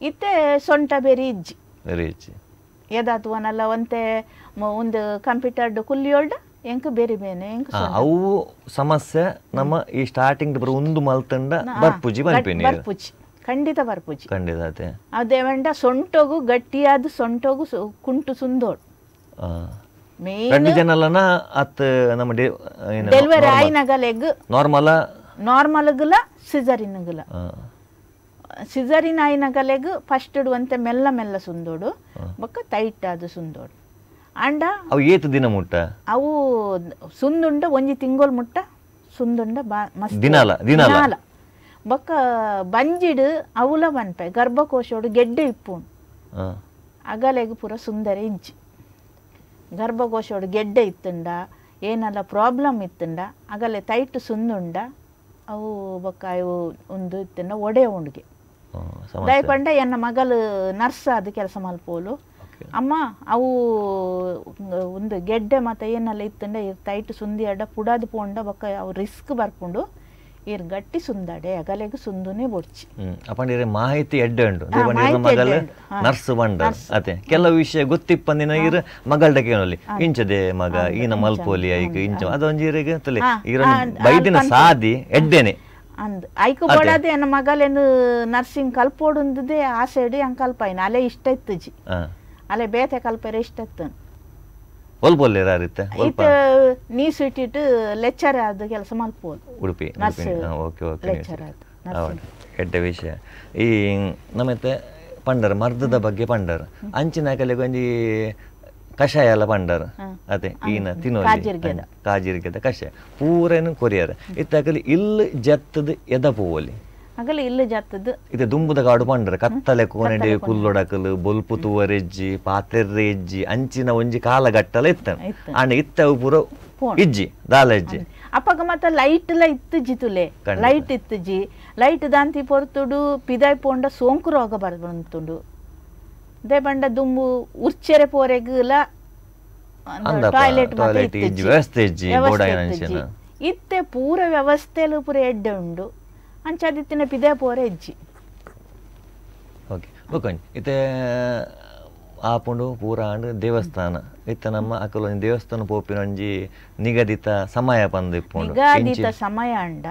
ಇತ್ತೆ ಸೊಂಟ ಬೇರಿ ಇಜ್ಜಿ ಬೇರಿ ಇಜ್ಜಿ ಏದಾತುವನಲ್ಲ ಒಂತೆ ಒಂದು ಕಂಪ್ಯೂಟರ್ ಕುಲ್ಲಿಯೋಲ್ಡ ಎಂಕ್ ಬೇರೆ ಬೇನೆ ಎಂಕ್ ಅವು ಸಮಸ್ಯೆ ನಮ್ಮ ಈ ಸ್ಟಾರ್ಟಿಂಗ್ ಬರ ಒಂದು ಮಲ್ತಂಡ ಬರ್ಪುಜಿ ಪನ್ಪಿನಿ ಬರ್ಪುಜಿ ಖಂಡಿತ ಬರ್ಪುಜಿ ಖಂಡಿತ ಅದೇ ಅದೇ ವಂಡ ಸೊಂಟೋಗು ಗಟ್ಟಿಯಾದ ಸೊಂಟೋಗು ಕುಂಟು ಸುಂದೋಡು ಮೇನ್ ಜನಲನ ಅತ್ ನಮ್ಮ ಡೆಲಿವರಿ ಆಯಿನಗಲೆಗ್ ನಾರ್ಮಲ್ ನಾರ್ಮಲ್ ಗುಲ ಸಿಸರಿನ್ ಗುಲ ಸಿಸರಿನ್ ಆಯಿನಗಲೆಗ್ ಫಸ್ಟ್ ಒಂತೆ ಮೆಲ್ಲ ಮೆಲ್ಲ ಸುಂದೋಡು ಬೊಕ್ಕ ಟೈಟ್ ಆದ ಸುಂದೋಡು ಅಂಡ ಅವು ಏತು ದಿನ ಮುಟ್ಟ ಅವು ಸುಂದುಂಡ ಒಂಜಿ ತಿಂಗೋಲ್ ಮುಟ್ಟ ಸುಂದುಂಡ ಮಸ್ತ್ ದಿನಾಲ ದಿನಾಲ ಬೊಕ್ಕ ಬಂಜಿಡು ಅವುಲ ಪನ್ಪೆ ಗರ್ಭಕೋಶೋಡು ಗೆಡ್ಡೆ ಇಪ್ಪುಂಡು ಅಗಲೆಗ್ ಪೂರ ಸುಂದರ ಇಜ್ಜಿ ಗರ್ಭಕೋಶೋಡು ಗೆಡ್ಡೆ ಇತ್ತುಂಡ ಏನಲ್ಲ ಪ್ರಾಬ್ಲಮ್ ಇತ್ತುಂಡ ಅಗಲೆ ತೈಟ್ ಸುಂದುಂಡ ಅವು ಬೊಕ್ಕ ಅವು ಒಂದು ಇತ್ತುಂಡ ಒಡೆ ಉಂಡುಗೆ ದಯಪಂಡ ಎನ್ನ ಮಗಲು ನರ್ಸ್ ಅದು ಕೆಲಸ ಮಲ್ಪೋಲು ಅಮ್ಮ ಅವು ಒಂದು ಗೆಡ್ಡೆ ಮತ್ತೆ ಏನೆಲ್ಲ ಇತ್ತುಂಡ ತೈಟ್ ಸುಂದಿ ಅಡ್ಡ ಪುಡಾದು ಪೋಂಡ ಬೊಕ್ಕ ಅವು ರಿಸ್ಕ್ ಬರ್ಪುಂಡು ಇರ್ ಗಟ್ಟಿ ಸುಂದಡೆ ಅಗಲೆಗ್ ಸುಂದುನೆ ಬೊಡ್ಚಿ ಅಪ್ಪಂಡಿರೆ ಮಾಹಿತಿ ಎಡ್ಡೆ ಉಂಡು ಮಗಲ್ ನರ್ಸ್ ಬಂಡ ಅತೆ ಕೆಲವು ವಿಷಯ ಗೊತ್ತಿಪ್ಪಂದಿನ ಇರ್ ಮಗಳ್ಡ ಕೇಳಲಿ ಇಂಚದೆ ಮಗ ಈನ ಮಲ್ಪೋಲಿ ಐಕ್ ಇಂಚ ಅದೊಂಜಿ ಇರೆಗ್ ತಲೆ ಇರ ಬೈದಿನ ಸಾದಿ ಎಡ್ಡೆನೆ ಅಂದ್ ಐಕು ಬೋಡಾದೆ ಎನ್ನ ಮಗಲೇನು ನರ್ಸಿಂಗ್ ಕಲ್ಪೋಡುಂದುದೇ ಆಸೆಡು ಅಂಗ್ ಕಲ್ಪಾಯಿನ ಅಲೆ ಇಷ್ಟ ಇತ್ತುಜಿ ಅಲೆ ಬೇತೆ ಕಲ್ಪರೆ ಇಷ್ಟ ಇತ್ತು ಇತ್ತ ನೀಸ್ ಇಟ್ಟಿಟ್ಟು ಲೆಕ್ಚರ್ ಆದ ಕೆಲಸ ಮಲ್ಪೋದು ಉಡುಪಿ okay okay lecture ಆದ ಎಡ್ಡೆ ವಿಷಯ ಈ ನಮ್ಮತ್ತೆ ಪಂಡರ್ ಮರ್ದದ ಬಗ್ಗೆ ಪಂಡರ್ ಅಂಚಿನ ಕಲೆಗೆ ಒಂಜಿ ಕಷಾಯ ಎಲ್ಲ ಪಂಡರ್ ಅದೇ ಈನ ತಿನ್ನೋ ಕಾಜಿರ್ಗೆದ ಕಷಾಯ ಪೂರೇನು ಕೊರಿಯರ್ ಇತ್ತಾಕಲಿ ಇಲ್ಲು ಜತ್ತದ ಎದ ಪೂವಲಿ ಅಗಲ ಇಲ್ಲು ಜತ್ತದ ಇದು ದುಂಬುದ ಕಾಡು ಪಂಡರ್ ಕತ್ತಲೆ ಕೋನೆಡೆ ಕುಲ್ಲೊಡಕಲು ಬೊಲ್ಪು ತುವರೆಜ್ಜಿ ಪಾತೆರ್ರೆ ಇಜ್ಜಿ ಅಂಚಿನ ಒಂಜಿ ಕಾಲಗಟ್ಟಲ ಇತ್ತ ಆಂಡ ಇತ್ತವು ಪೂರ ಇಜ್ಜಿ ದಾಲ ಇಜ್ಜಿ ಅಪ್ಪಗ ಮತ್ತ ಲೈಟ್ ಲ ಇತ್ತುಜಿ ತುಲೆ ಲೈಟ್ ಇತ್ತುಜಿ ಲೈಟ್ ದಾಂತಿ ಪೊರ್ತುಡು ಪಿದಾಯ್ ಪೋಂಡ ಸೋಂಕು ರೋಗ ಬರ್ಬಂತುಂಡು they ಬಂಡ ದುಂಬು ಉರ್ಚೆರೆ ಪೋರೆಗುಲ ಟಾಯ್ಲೆಟ್ ವ್ಯವಸ್ಥೆ ಇಜ್ಜಿ ಇತ್ತೆ ಪೂರ ವ್ಯವಸ್ಥೆಲು ಪೂರ ಎಡ್ಡೆ ಉಂಡು ಅಂಚಾದಿತ್ತಿನ ಪಿದೆ ಪೋರೆ ಇಜ್ಜಿ ಓಕೆ ಬೊಕೊಂಜಿ ಇತ್ತೆ ಆಪುಂಡು ಪೂರ ಆಂಡ್ ದೇವಸ್ಥಾನ ಇತ್ತ ನಮ್ಮ ಅಕಲ್ ಒಂಜಿ ದೇವಸ್ಥಾನ ಪೋಪಿನ ಒಂಜಿ ನಿಗದಿತ ಸಮಯ ಪಂದ್ ಇಪ್ಪುಂಡು ನಿಗದಿತ ಸಮಯ ಅಂಡ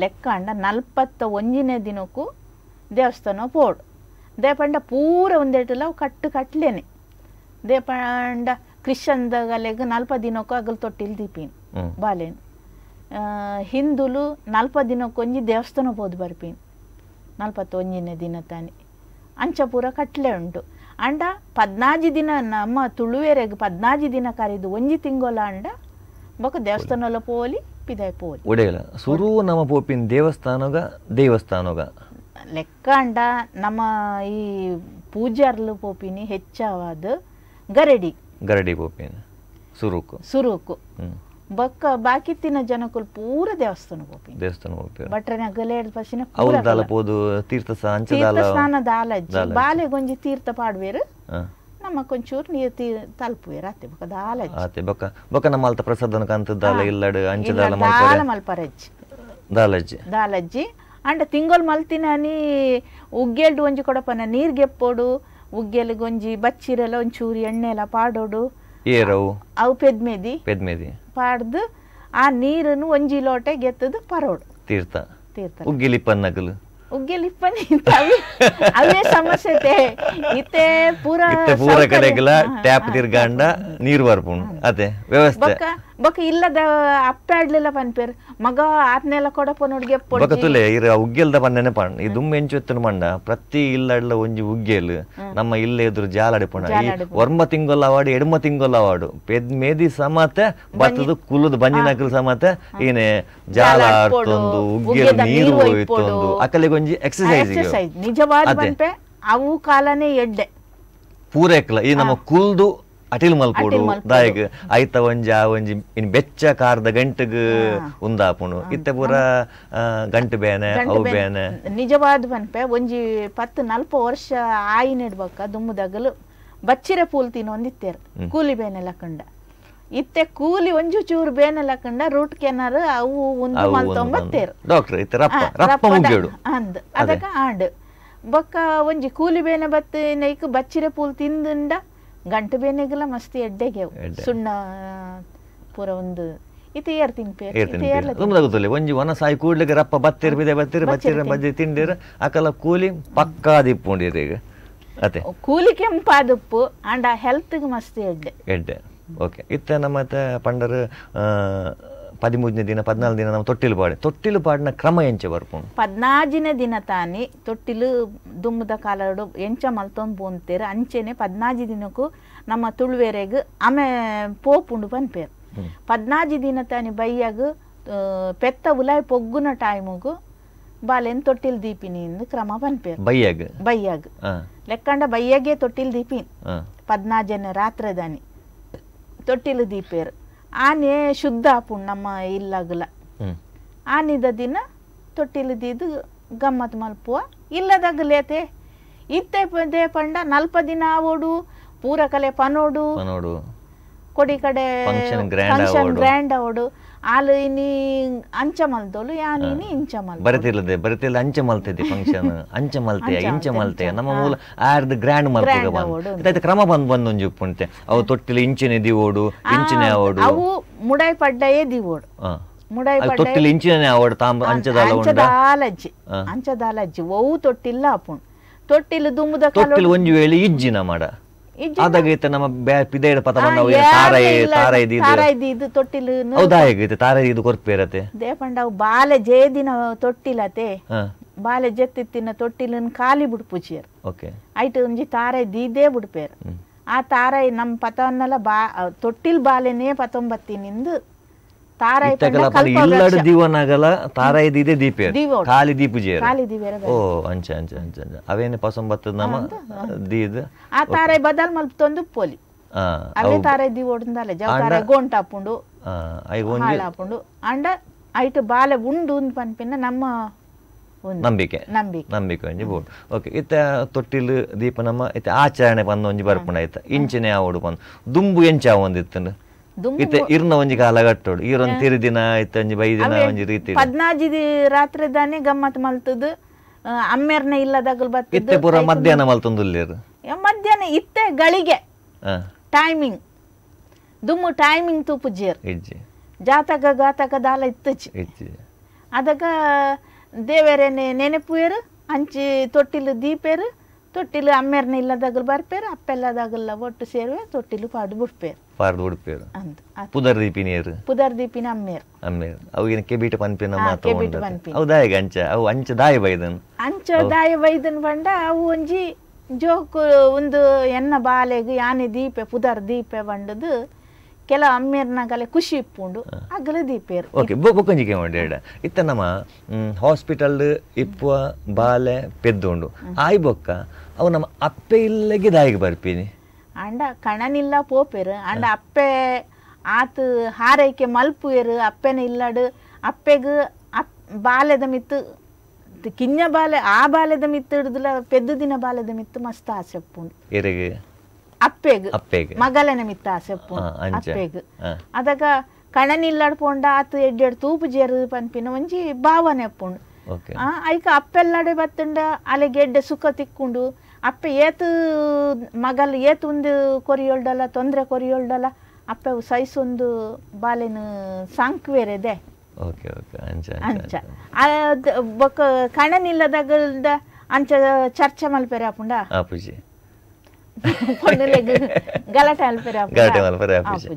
ಲೆಕ್ಕ ಅಂಡ 41ನೇ ದಿನಕ್ಕೂ ದೇವಸ್ಥಾನ ಪೋಡು ದೇಪಂಡ ಪೂರ ಒಂದೆಟಲ ಕಟ್ಟು ಕಟ್ಲೇನೆ ದೇಪಂಡ ಕ್ರಿಶ್ಚನ್ದಗಲೆಗ್ 40 ದಿನಕ್ಕೂ ಅಗಲ್ ತೊಟ್ಟಿಲ್ ದೀಪಿನ ಬಾಲೇನು ಹಿಂದುಲು 40 ದಿನಕ್ಕೊಂಜಿ ದೇವಸ್ಥಾನ ಪೋದು ಬರ್ಪಿನ್ 41ನೇ ದಿನ ತಾನೆ ಅಂಚ ಪೂರ ಕಟ್ಲೆ ಉಂಟು ಅಂಡ 14 ದಿನ ನಮ್ಮ ತುಳುವೆರೆಗ್ 14 ದಿನ ಕರೆದು ಒಂಜಿ ತಿಂಗೊಲ ಅಂಡ ಬೊಕ ದೇವಸ್ಥಾನಲ ಪೋಲಿ ಪಿದಾಯ್ ಪೋಲಿ ಒಡೆಯಲ ಸುರು ನಮ್ಮ ಪೋಪಿನ ದೇವಸ್ಥಾನಗ ದೇವಸ್ಥಾನಗ ಲೆಕ್ಕ ಅಂಡ ನಮ್ಮ ಈ ಪೂಜಾರ್ಲು ಪೋಪಿನಿ ಹೆಚ್ಚಾವಾದ ಗರಡಿ ಗರಡಿ ಪೋಪಿನ ಸುರುಕು ಸುರುಕು ಬೊಕ್ಕ ಬಾಕಿತ್ತಿನ ಜನಕುಲು ಪೂರ ದೇವಸ್ಥಾನ ಪೋಪಿನಿ ದೇವಸ್ಥಾನ ಪೋಪಿ ಭಟ್ರನ ಗಲೇಡ್ ಪಸಿನ ಅವು ದಾಲ ಪೋದು ತೀರ್ಥ ತೀರ್ಥ ಸ್ನಾನ ದಾಲಜ್ಜಿ ಬಾಲೆಗೊಂಜಿ ತೀರ್ಥ ಪಾಡ್ವೇರು ನಮ್ಮ ಕೊಂಚೂರು ನೀರು ತಲುಪುವೇರು ಅತ್ತೆ ಬೊಕ್ಕ ದಾಲಜ್ಜಿ ಅತ್ತೆ ಬೊಕ್ಕ ಬೊಕ್ಕ ನಮ್ಮ ಅಲ್ತ ಪ್ರಸಾದನ ಕಂತ ದಾಲ ಇಲ್ಲಡು ಅಂಚ ದಾಲ ದಾಲ ಮಲ್ಪರಜ್ಜಿ ದಾಲಜ್ಜಿ ದಾಲಜ್ಜಿ ಅಂಡ ತಿಂಗೊಲ್ ಮಲ್ತಿನಾನಿ ಉಗ್ಗೇಲ್ಡು ಒಂಜಿ ಕೊಡಪನ ನೀರ್ ಗೆಪ್ಪೋಡು ಉಗ್ಗೇಲ್ಗೊಂಜಿ ಬಚ್ಚಿರೆಲ್ಲ ಒಂಚೂರು ಎಣ್ಣೆ ಎಲ್ಲ ಪಾಡೋಡು ಏರವು ಅವು ಪೆದ್ಮೆದಿ ಪೆದ್ಮೆದಿ ಪಾಡ್ದು ಆ ನೀರನ್ನು ಒಂಜಿ ಲೋಟೆ ಗೆತ್ತದು ಪರೋಡು ತೀರ್ಥ ತೀರ್ಥ ಉಗ್ಗಿಲಿಪ್ಪನ್ನಕಲು ಉಗ್ಗಿಲಿಪ್ಪನಿ ಅವೇ ಸಮಸ್ಯೆ ಇತ್ತೆ ಪೂರ ಇತ್ತೆ ಪೂರ ಕಡೆಗೆಲ್ಲ ಟ್ಯಾಪ್ ತಿರ್ಗಾಂಡ ನೀರು ಬರ್ಪುಂಡು ಅದೇ ವ್ಯವಸ್ಥೆ ಬೊಕ್ಕ ಬೊಕ್ಕ ಇಲ್ಲದ ಅಪ್ಪಾಡ್ಲಿಲ್ಲ ಪನ್ಪೇರು ಮಗ ಆತ್ನೆಲ್ಲ ಕೊಡಪ ನೋಡ್ಗೆ ಬೊಕ್ಕ ತುಲೆ ಇರ ಉಗ್ಗೆಲ್ದ ಪನ್ನೆನೆ ಪಣ್ ಈ ದುಮ್ಮ ಎಂಚು ಎತ್ತನ ಮಂಡ ಪ್ರತಿ ಇಲ್ಲಡ್ಲ ಒಂಜಿ ಉಗ್ಗೆಲ್ ನಮ್ಮ ಇಲ್ಲೇ ಎದುರು ಜಾಲಾಡಿ ಪೋಣ ಈ ಒರ್ಮ ತಿಂಗೊಲ್ಲ ಅವಾಡು ಎಡ್ಮ ತಿಂಗೊಲ್ಲ ಅವಾಡು ಪೆದ್ ಮೇದಿ ಸಮತೆ ಬತ್ತದು ಕುಲುದು ಬಂಜಿನಕಲ್ ಸಮತೆ ಏನೇ ಜಾಲ ಆಡ್ತೊಂದು ಉಗ್ಗೆಲ್ ನೀರು ಹೋಯ್ತೊಂದು ಅಕಲೆಗೊಂಜಿ ಎಕ್ಸರ್ಸೈಸ್ ನಿಜವಾದ ಪನ್ಪೆ ಅವು ಕಾಲನೇ ಎಡ್ಡೆ ಪೂರ ಎಕ್ಲ ಈ ನಮ್ಮ ಕುಲ್ದು ಅಟಿಲ್ ಮಲ್ಪೊಡು ದಾಯಗ್ ಐತ ಒಂಜಿ ಆ ಒಂಜಿ ಇನ್ ಬೆಚ್ಚ ಕಾರ್ದ ಗಂಟೆಗ್ ಉಂದಾಪುಂಡು ಇತ್ತೆ ಪೂರ ಗಂಟು ಬೇನೆ ಅವು ಬೇನೆ ನಿಜವಾದ ಪನ್ಪೆ ಒಂಜಿ 10-40 ವರ್ಷ ಆಯಿನೆಡ್ಬಕ್ಕ ದುಮ್ಮುದಗಲು ಬಚ್ಚಿರೆ ಪೂಲ್ ತಿನ್ನೊಂದಿತ್ತೇರು ಕೂಲಿ ಬೇನೆ ಲಕ್ಕಂಡ ಇತ್ತೆ ಕೂಲಿ ಒಂಜು ಚೂರು ಬೇನೆ ಲಕ್ಕಂಡ ರೂಟ್ ಕೆನರ್ ಅವು ಒಂದು ಮಲ್ತೊಂಬತ್ತೇರು ಡಾಕ್ಟರ್ ಇತ್ತೆ ರಪ್ಪ ರಪ್ಪ ಮುಗಿಯೋಡು ಅಂದ್ ಅದಕ್ಕ ಆಂಡ್ ಬೊಕ್ಕ ಒಂಜಿ ಕೂಲಿ ಬೇನೆ ಬತ್ತು ನೈಕ್ ಬಚ್ಚಿರೆ ಪೂಲ್ ತಿಂದುಂಡ ಗಂಟು ಬೇನೆಗೆಲ್ಲ ಮಸ್ತ್ ಎಡ್ಡೆಗೆ ಸುಣ್ಣ ಪೂರ ಒಂದು ಇತ್ತೆ ಏರ್ ತಿನ್ಪೇರು ಗೊತ್ತಿಲ್ಲ ಒಂಜಿ ವನ ಸಾಯಿ ಕೂಡ್ಲಿಕ್ಕೆ ರಪ್ಪ ಬತ್ತೀರ್ ಬಿದೆ ಬತ್ತೀರ್ ಬಚ್ಚಿರ ಬಜ್ಜಿ ತಿಂಡಿರ ಅಕಲ ಕೂಲಿ ಪಕ್ಕಾ ದಿಪ್ಪುಂಡಿರ ಈಗ ಅದೇ ಕೂಲಿ ಕೆಂಪಾದುಪ್ಪು ಅಂಡ್ ಆ ಹೆಲ್ತ್ಗೆ ಮಸ್ತ್ ಎಡ್ಡೆ ಎಡ್ಡೆ ಓಕೆ ಇತ್ತೆ ನಮ್ಮ ಪಂಡರು 13ನೇ ದಿನ 14 ದಿನ ನಮ್ಮ ತೊಟ್ಟಿಲು ಪಾಡಿ ತೊಟ್ಟಿಲು ಪಾಡಿನ ಕ್ರಮ ಎಂಚ ಬರ್ಪುಂಡು 14ನೇ ದಿನ ತಾನಿ ತೊಟ್ಟಿಲು ದುಮ್ಮದ ಕಾಲಡು ಎಂಚ ಮಲ್ತೊಂದು ಪೋಂತೇರು ಅಂಚೆನೆ 14 ದಿನಕ್ಕೂ ನಮ್ಮ ತುಳುವೆರೆಗ್ ಆಮೆ ಪೋಪುಂಡು ಪನ್ಪೇರು 14 ದಿನ ತಾನಿ ಬೈಯಾಗ ಪೆತ್ತ ಉಲಾಯ್ ಪೊಗ್ಗುನ ಟೈಮುಗು ಬಾಲೆನ್ ತೊಟ್ಟಿಲ್ ದೀಪಿನಿ ಎಂದು ಕ್ರಮ ಪನ್ಪೇರು ಬೈಯಾಗ ಬೈಯಾಗ ಲೆಕ್ಕಂಡ ಬೈಯಾಗೆ ತೊಟ್ಟಿಲ್ ದೀಪಿನಿ 14ನೇ ರಾತ್ರಿ ದಾನಿ ತೊಟ್ಟಿಲು ದೀಪೇರು ಆನೆ ಶುದ್ಧ ಆಪುಂಡು ನಮ್ಮ ಇಲ್ಲಾಗಲ ಆನಿದ ದಿನ ತೊಟ್ಟಿಲು ದೀದು ಗಮ್ಮತ್ ಮಲ್ಪುವ ಇಲ್ಲದಾಗಲೇತೆ ಇತ್ತೆ they ಪಂಡ 40 ದಿನ ಆವೋಡು ಪೂರ ಕಲೆ ಪನೋಡು ಕೊಡಿ ಕಡೆ ಫಂಕ್ಷನ್ ಗ್ರ್ಯಾಂಡ್ ಆವೋಡು ಆಲು ಇನಿ ಅಂಚ ಮಲ್ದೋಲು ಯಾನ್ ಇನಿ ಇಂಚ ಮಲ್ ಬರತಿಲ್ಲದೆ ಬರತಿಲ್ಲ ಅಂಚ ಮಲ್ತಿದ್ದೆ ಫಂಕ್ಷನ್ ಅಂಚ ಮಲ್ತೆ ಇಂಚ ಮಲ್ತೆ ನಮ್ಮ ಮೂಲ ಆರ್ದ ಗ್ರ್ಯಾಂಡ್ ಮಲ್ಪುಗ ಬಂದ್ ಕ್ರಮ ಬಂದ್ ಬಂದ್ ಒಂಜಿ ಉಪ್ಪುಂಟೆ ಅವು ತೊಟ್ಟಿಲು ಇಂಚಿನೆ ದಿವೋಡು ಇಂಚಿನೆ ಆವೋಡು ಅವು ಮುಡಾಯಿ ಪಡ್ಡಯೇ ದಿವೋಡು ಮುಡಾಯಿ ಪಡ್ಡ ತೊಟ್ಟಿಲು ಇಂಚಿನೆ ಆವೋಡು ತಾಂಬ ಅಂಚದಾಲ ಉಂಡ ಅಂಚದಾಲಜ್ಜಿ ಅಂಚದಾಲಜ್ಜಿ ಒವು ತೊಟ್ಟಿಲ್ಲ ಆಪುಂಡು ತೊಟ್ಟಿಲು ದುಮ್ಮುದ ತೊಟ್ಟಿಲು ಒಂಜಿ ವೇಳೆ ಇಜ್ಜಿನ ಮಾಡ ಆದಾಗ ಇತ್ತೆ ನಮ್ಮ ಪಿದೇಡ ಪತ ಬಂದವು ತಾರಾಯಿ ತಾರಾಯಿ ದೀದು ತಾರಾಯಿ ದೀದು ತೊಟ್ಟಿಲು ಹೌದಾ ಹೇಗಿತ್ತು ತಾರಾಯಿ ಇದು ಕೊರ್ಪೇರತೆ ದೇಪಂಡ ಅವು ಬಾಲೆ ಜೇದಿನ ತೊಟ್ಟಿಲತೆ ಬಾಲೆ ಜೆತ್ತಿತ್ತಿನ ತೊಟ್ಟಿಲನ್ ಖಾಲಿ ಬಿಡ್ಪುಚಿಯರ್ ಓಕೆ ಐಟ್ ಒಂಜಿ ತಾರಾಯಿ ದೀದೇ ಬಿಡ್ಪೇರು ಆ ತಾರಾಯಿ ನಮ್ಮ ಪತವನ್ನೆಲ್ಲ ಬಾ ತೊಟ್ಟಿಲ್ ಬಾಲೆನೇ ಪತೊಂಬತ್ತಿನಿಂದ ತಾರಾಯಿ ಇಲ್ಲಡು ದೀವನಾಗಲ ತಾರಾಯಿ ದೀದೆ ದೀಪೇರು ಖಾಲಿ ದೀಪುಜಿಯರು ಖಾಲಿ ದೀಪೇರ ಓ ಅಂಚ ಅಂಚ ಅಂಚ ಅಂಚ ಅವೇನೆ ಪಸೊಂಬತ್ತು ನಮ್ಮ ದೀದ್ ಆ ತಾರಾಯಿ ಬದಲ್ ಮಲ್ಪೊಂದು ಪೋಲಿ ಅವೇ ತಾರಾಯಿ ದೀವೋಡುಂದಲ್ಲ ಜವ ತಾರಾಯಿ ಗೊಂಟ ಆಪುಂಡು ಹಾಳಾಪುಂಡು ಅಂಡ ಐಟ್ ಬಾಲೆ ಉಂಡು ಪನ್ಪಿನ ನಮ್ಮ ನಂಬಿಕೆ ನಂಬಿಕೆ ನಂಬಿಕೆ ಒಂಜಿ ಬೋಡು ಓಕೆ ಇತ್ತೆ ತೊಟ್ಟಿಲು ದೀಪ ನಮ್ಮ ಇತ್ತೆ ಆಚರಣೆ ಪಂದ ಒಂಜಿ ಬರ್ಪುಂಡು ಆಯ್ತ ಇಂಚನೆ ಆವೋಡು ಪಂದ್ ದುಂಬು ಎಂಚ ಆವೊಂದಿತ್ತಂಡು ಇತ್ತೆ ಇರ್ನ ಒಂಜಿ ಕಾಲ ಕಟ್ಟೋಡು ಈರೊಂದು ತಿರುದಿನ ಇತ್ತೆ ಒಂಜಿ ಬೈದಿನ ಒಂಜಿ ರೀತಿ 14 ರಾತ್ರಿ ದಾನೆ ಗಮ್ಮತ್ ಮಲ್ತದು ಅಮ್ಮೆರ್ನ ಇಲ್ಲದಾಗಲ್ ಬರ್ತದೆ ಇತ್ತೆ ಪೂರ ಮಧ್ಯಾಹ್ನ ಮಲ್ತೊಂದುಲ್ಲೇರು ಮಧ್ಯಾಹ್ನ ಇತ್ತೆ ಗಳಿಗೆ ಟೈಮಿಂಗ್ ದುಮ್ಮು ಟೈಮಿಂಗ್ ತೂಪುಜೇರ್ ಇಜ್ಜಿ ಜಾತಕ ಗಾತಕ ದಾಲ ಇತ್ತಚಿ ಇಜ್ಜಿ ಅದಕ್ಕ ದೇವರೇನೆ ನೆನಪುಯರು ಅಂಚಿ ತೊಟ್ಟಿಲು ದೀಪೇರು ತೊಟ್ಟಿಲು ಅಮ್ಮೆರ್ನ ಇಲ್ಲದಾಗಲ್ ಬರ್ಪೇರು ಅಪ್ಪೆಲ್ಲದಾಗಲ್ಲ ಒಟ್ಟು ಸೇರುವೆ ತೊಟ್ಟಿಲು ಪಾಡು ಬಿಡ್ಪೇರು ಪಾರ್ದು ಉಡುಪೇರು ಅಂದ್ ಪುದರ್ ದೀಪಿನಿಯರು ಪುದರ್ ದೀಪಿನ ಅಮ್ಮೇರು ಅಮ್ಮೇರು ಅವಿನ ಕೆಬೀಟ ಪನ್ಪಿನ ಮಾತು ಅವು ದಾಯಗ ಅಂಚ ಅವು ಅಂಚ ದಾಯ ಬೈದನ್ ಅಂಚ ದಾಯ ಬೈದನ್ ಪಂಡ ಅವು ಒಂಜಿ ಜೋಕು ಒಂದು ಎನ್ನ ಬಾಲೆಗ್ ಯಾನೆ ದೀಪೆ ಪುದರ್ ದೀಪೆ ಬಂಡದು ಕೆಲ ಅಮ್ಮೇರ್ನಾಗಲೆ ಖುಷಿ ಇಪ್ಪುಂಡು ಅಗಲ ದೀಪೇರು ಓಕೆ ಬೊಕ್ಕೊಂಜಿಗೆ ಮಾಡಿ ಇತ್ತ ನಮ್ಮ ಹಾಸ್ಪಿಟಲ್ ಇಪ್ಪುವ ಬಾಲೆ ಪೆದ್ದುಂಡು ಆಯ್ ಬೊಕ್ಕ ಅವು ನಮ್ಮ ಅಪ್ಪೆ ಇಲ್ಲಗೆ ದಾಯಿಗೆ ಬರ್ಪಿನಿ ಅಂಡ ಕಣನಿಲ್ಲ ಪೋಪೇರು ಅಂಡ ಅಪ್ಪೆ ಆತ ಹಾರೈಕೆ ಮಲ್ಪುಯರು ಅಪ್ಪೆನ ಇಲ್ಲಡು ಅಪ್ಪೆಗ್ ಬಾಲೆದ ಮಿತ್ತು ಕಿಂಜ ಬಾಲೆ ಆ ಬಾಲೆದ ಮಿತ್ತು ಹಿಡ್ದಲ ಪೆದ್ದು ದಿನ ಬಾಲೆದ ಮಿತ್ತು ಮಸ್ತ್ ಆಸೆ ಉಪ್ಪುಂಡು ಅಪ್ಪೆಗ್ ಅಪ್ಪೆಗ್ ಮಗಲೆನ ಮಿತ್ತ ಆಸೆ ಉಪ್ಪುಂಡು ಅಪ್ಪೆಗ್ ಅದಾಗ ಕಣನಿಲ್ಲಡ್ ಪೋಂಡ ಆತ ಎಡ್ಡೆಡ್ ತೂಪು ಜೇರು ಪನ್ಪಿನ ಒಂಜಿ ಭಾವನೆ ಉಪ್ಪುಂಡು ಐಕ ಅಪ್ಪೆಲ್ಲಡೆ ಬತ್ತುಂಡ ಅಲೆಗೆ ಎಡ್ಡೆ ಸುಖ ತಿಕ್ಕೊಂಡು ಅಪ್ಪೆ ಏತು ಮಗಲ್ ಏತು ಒಂದು ಕೊರಿಯೊಳ್ಡಲ್ಲ ತೊಂದರೆ ಕೊರಿಯೊಳ್ಡಲ್ಲ ಅಪ್ಪೆ ಸೈಸೊಂದು ಬಾಲೆನ ಸಾಂಕ್ವೇರೆದೆ ಓಕೆ ಓಕೆ ಅಂಚ ಅಂಚ ಬೊಕ್ಕ ಕಣನಿಲ್ಲದಾಗಲ್ದ ಅಂಚ ಚರ್ಚೆ ಮಲ್ಪೆರೆ ಆಪುಂಡ ಆಪುಜಿ ಗಲಾಟೆ ಮಲ್ಪೆರೆ ಗಲಾಟೆ ಮಲ್ಪೆರೆ ಆಪುಜಿ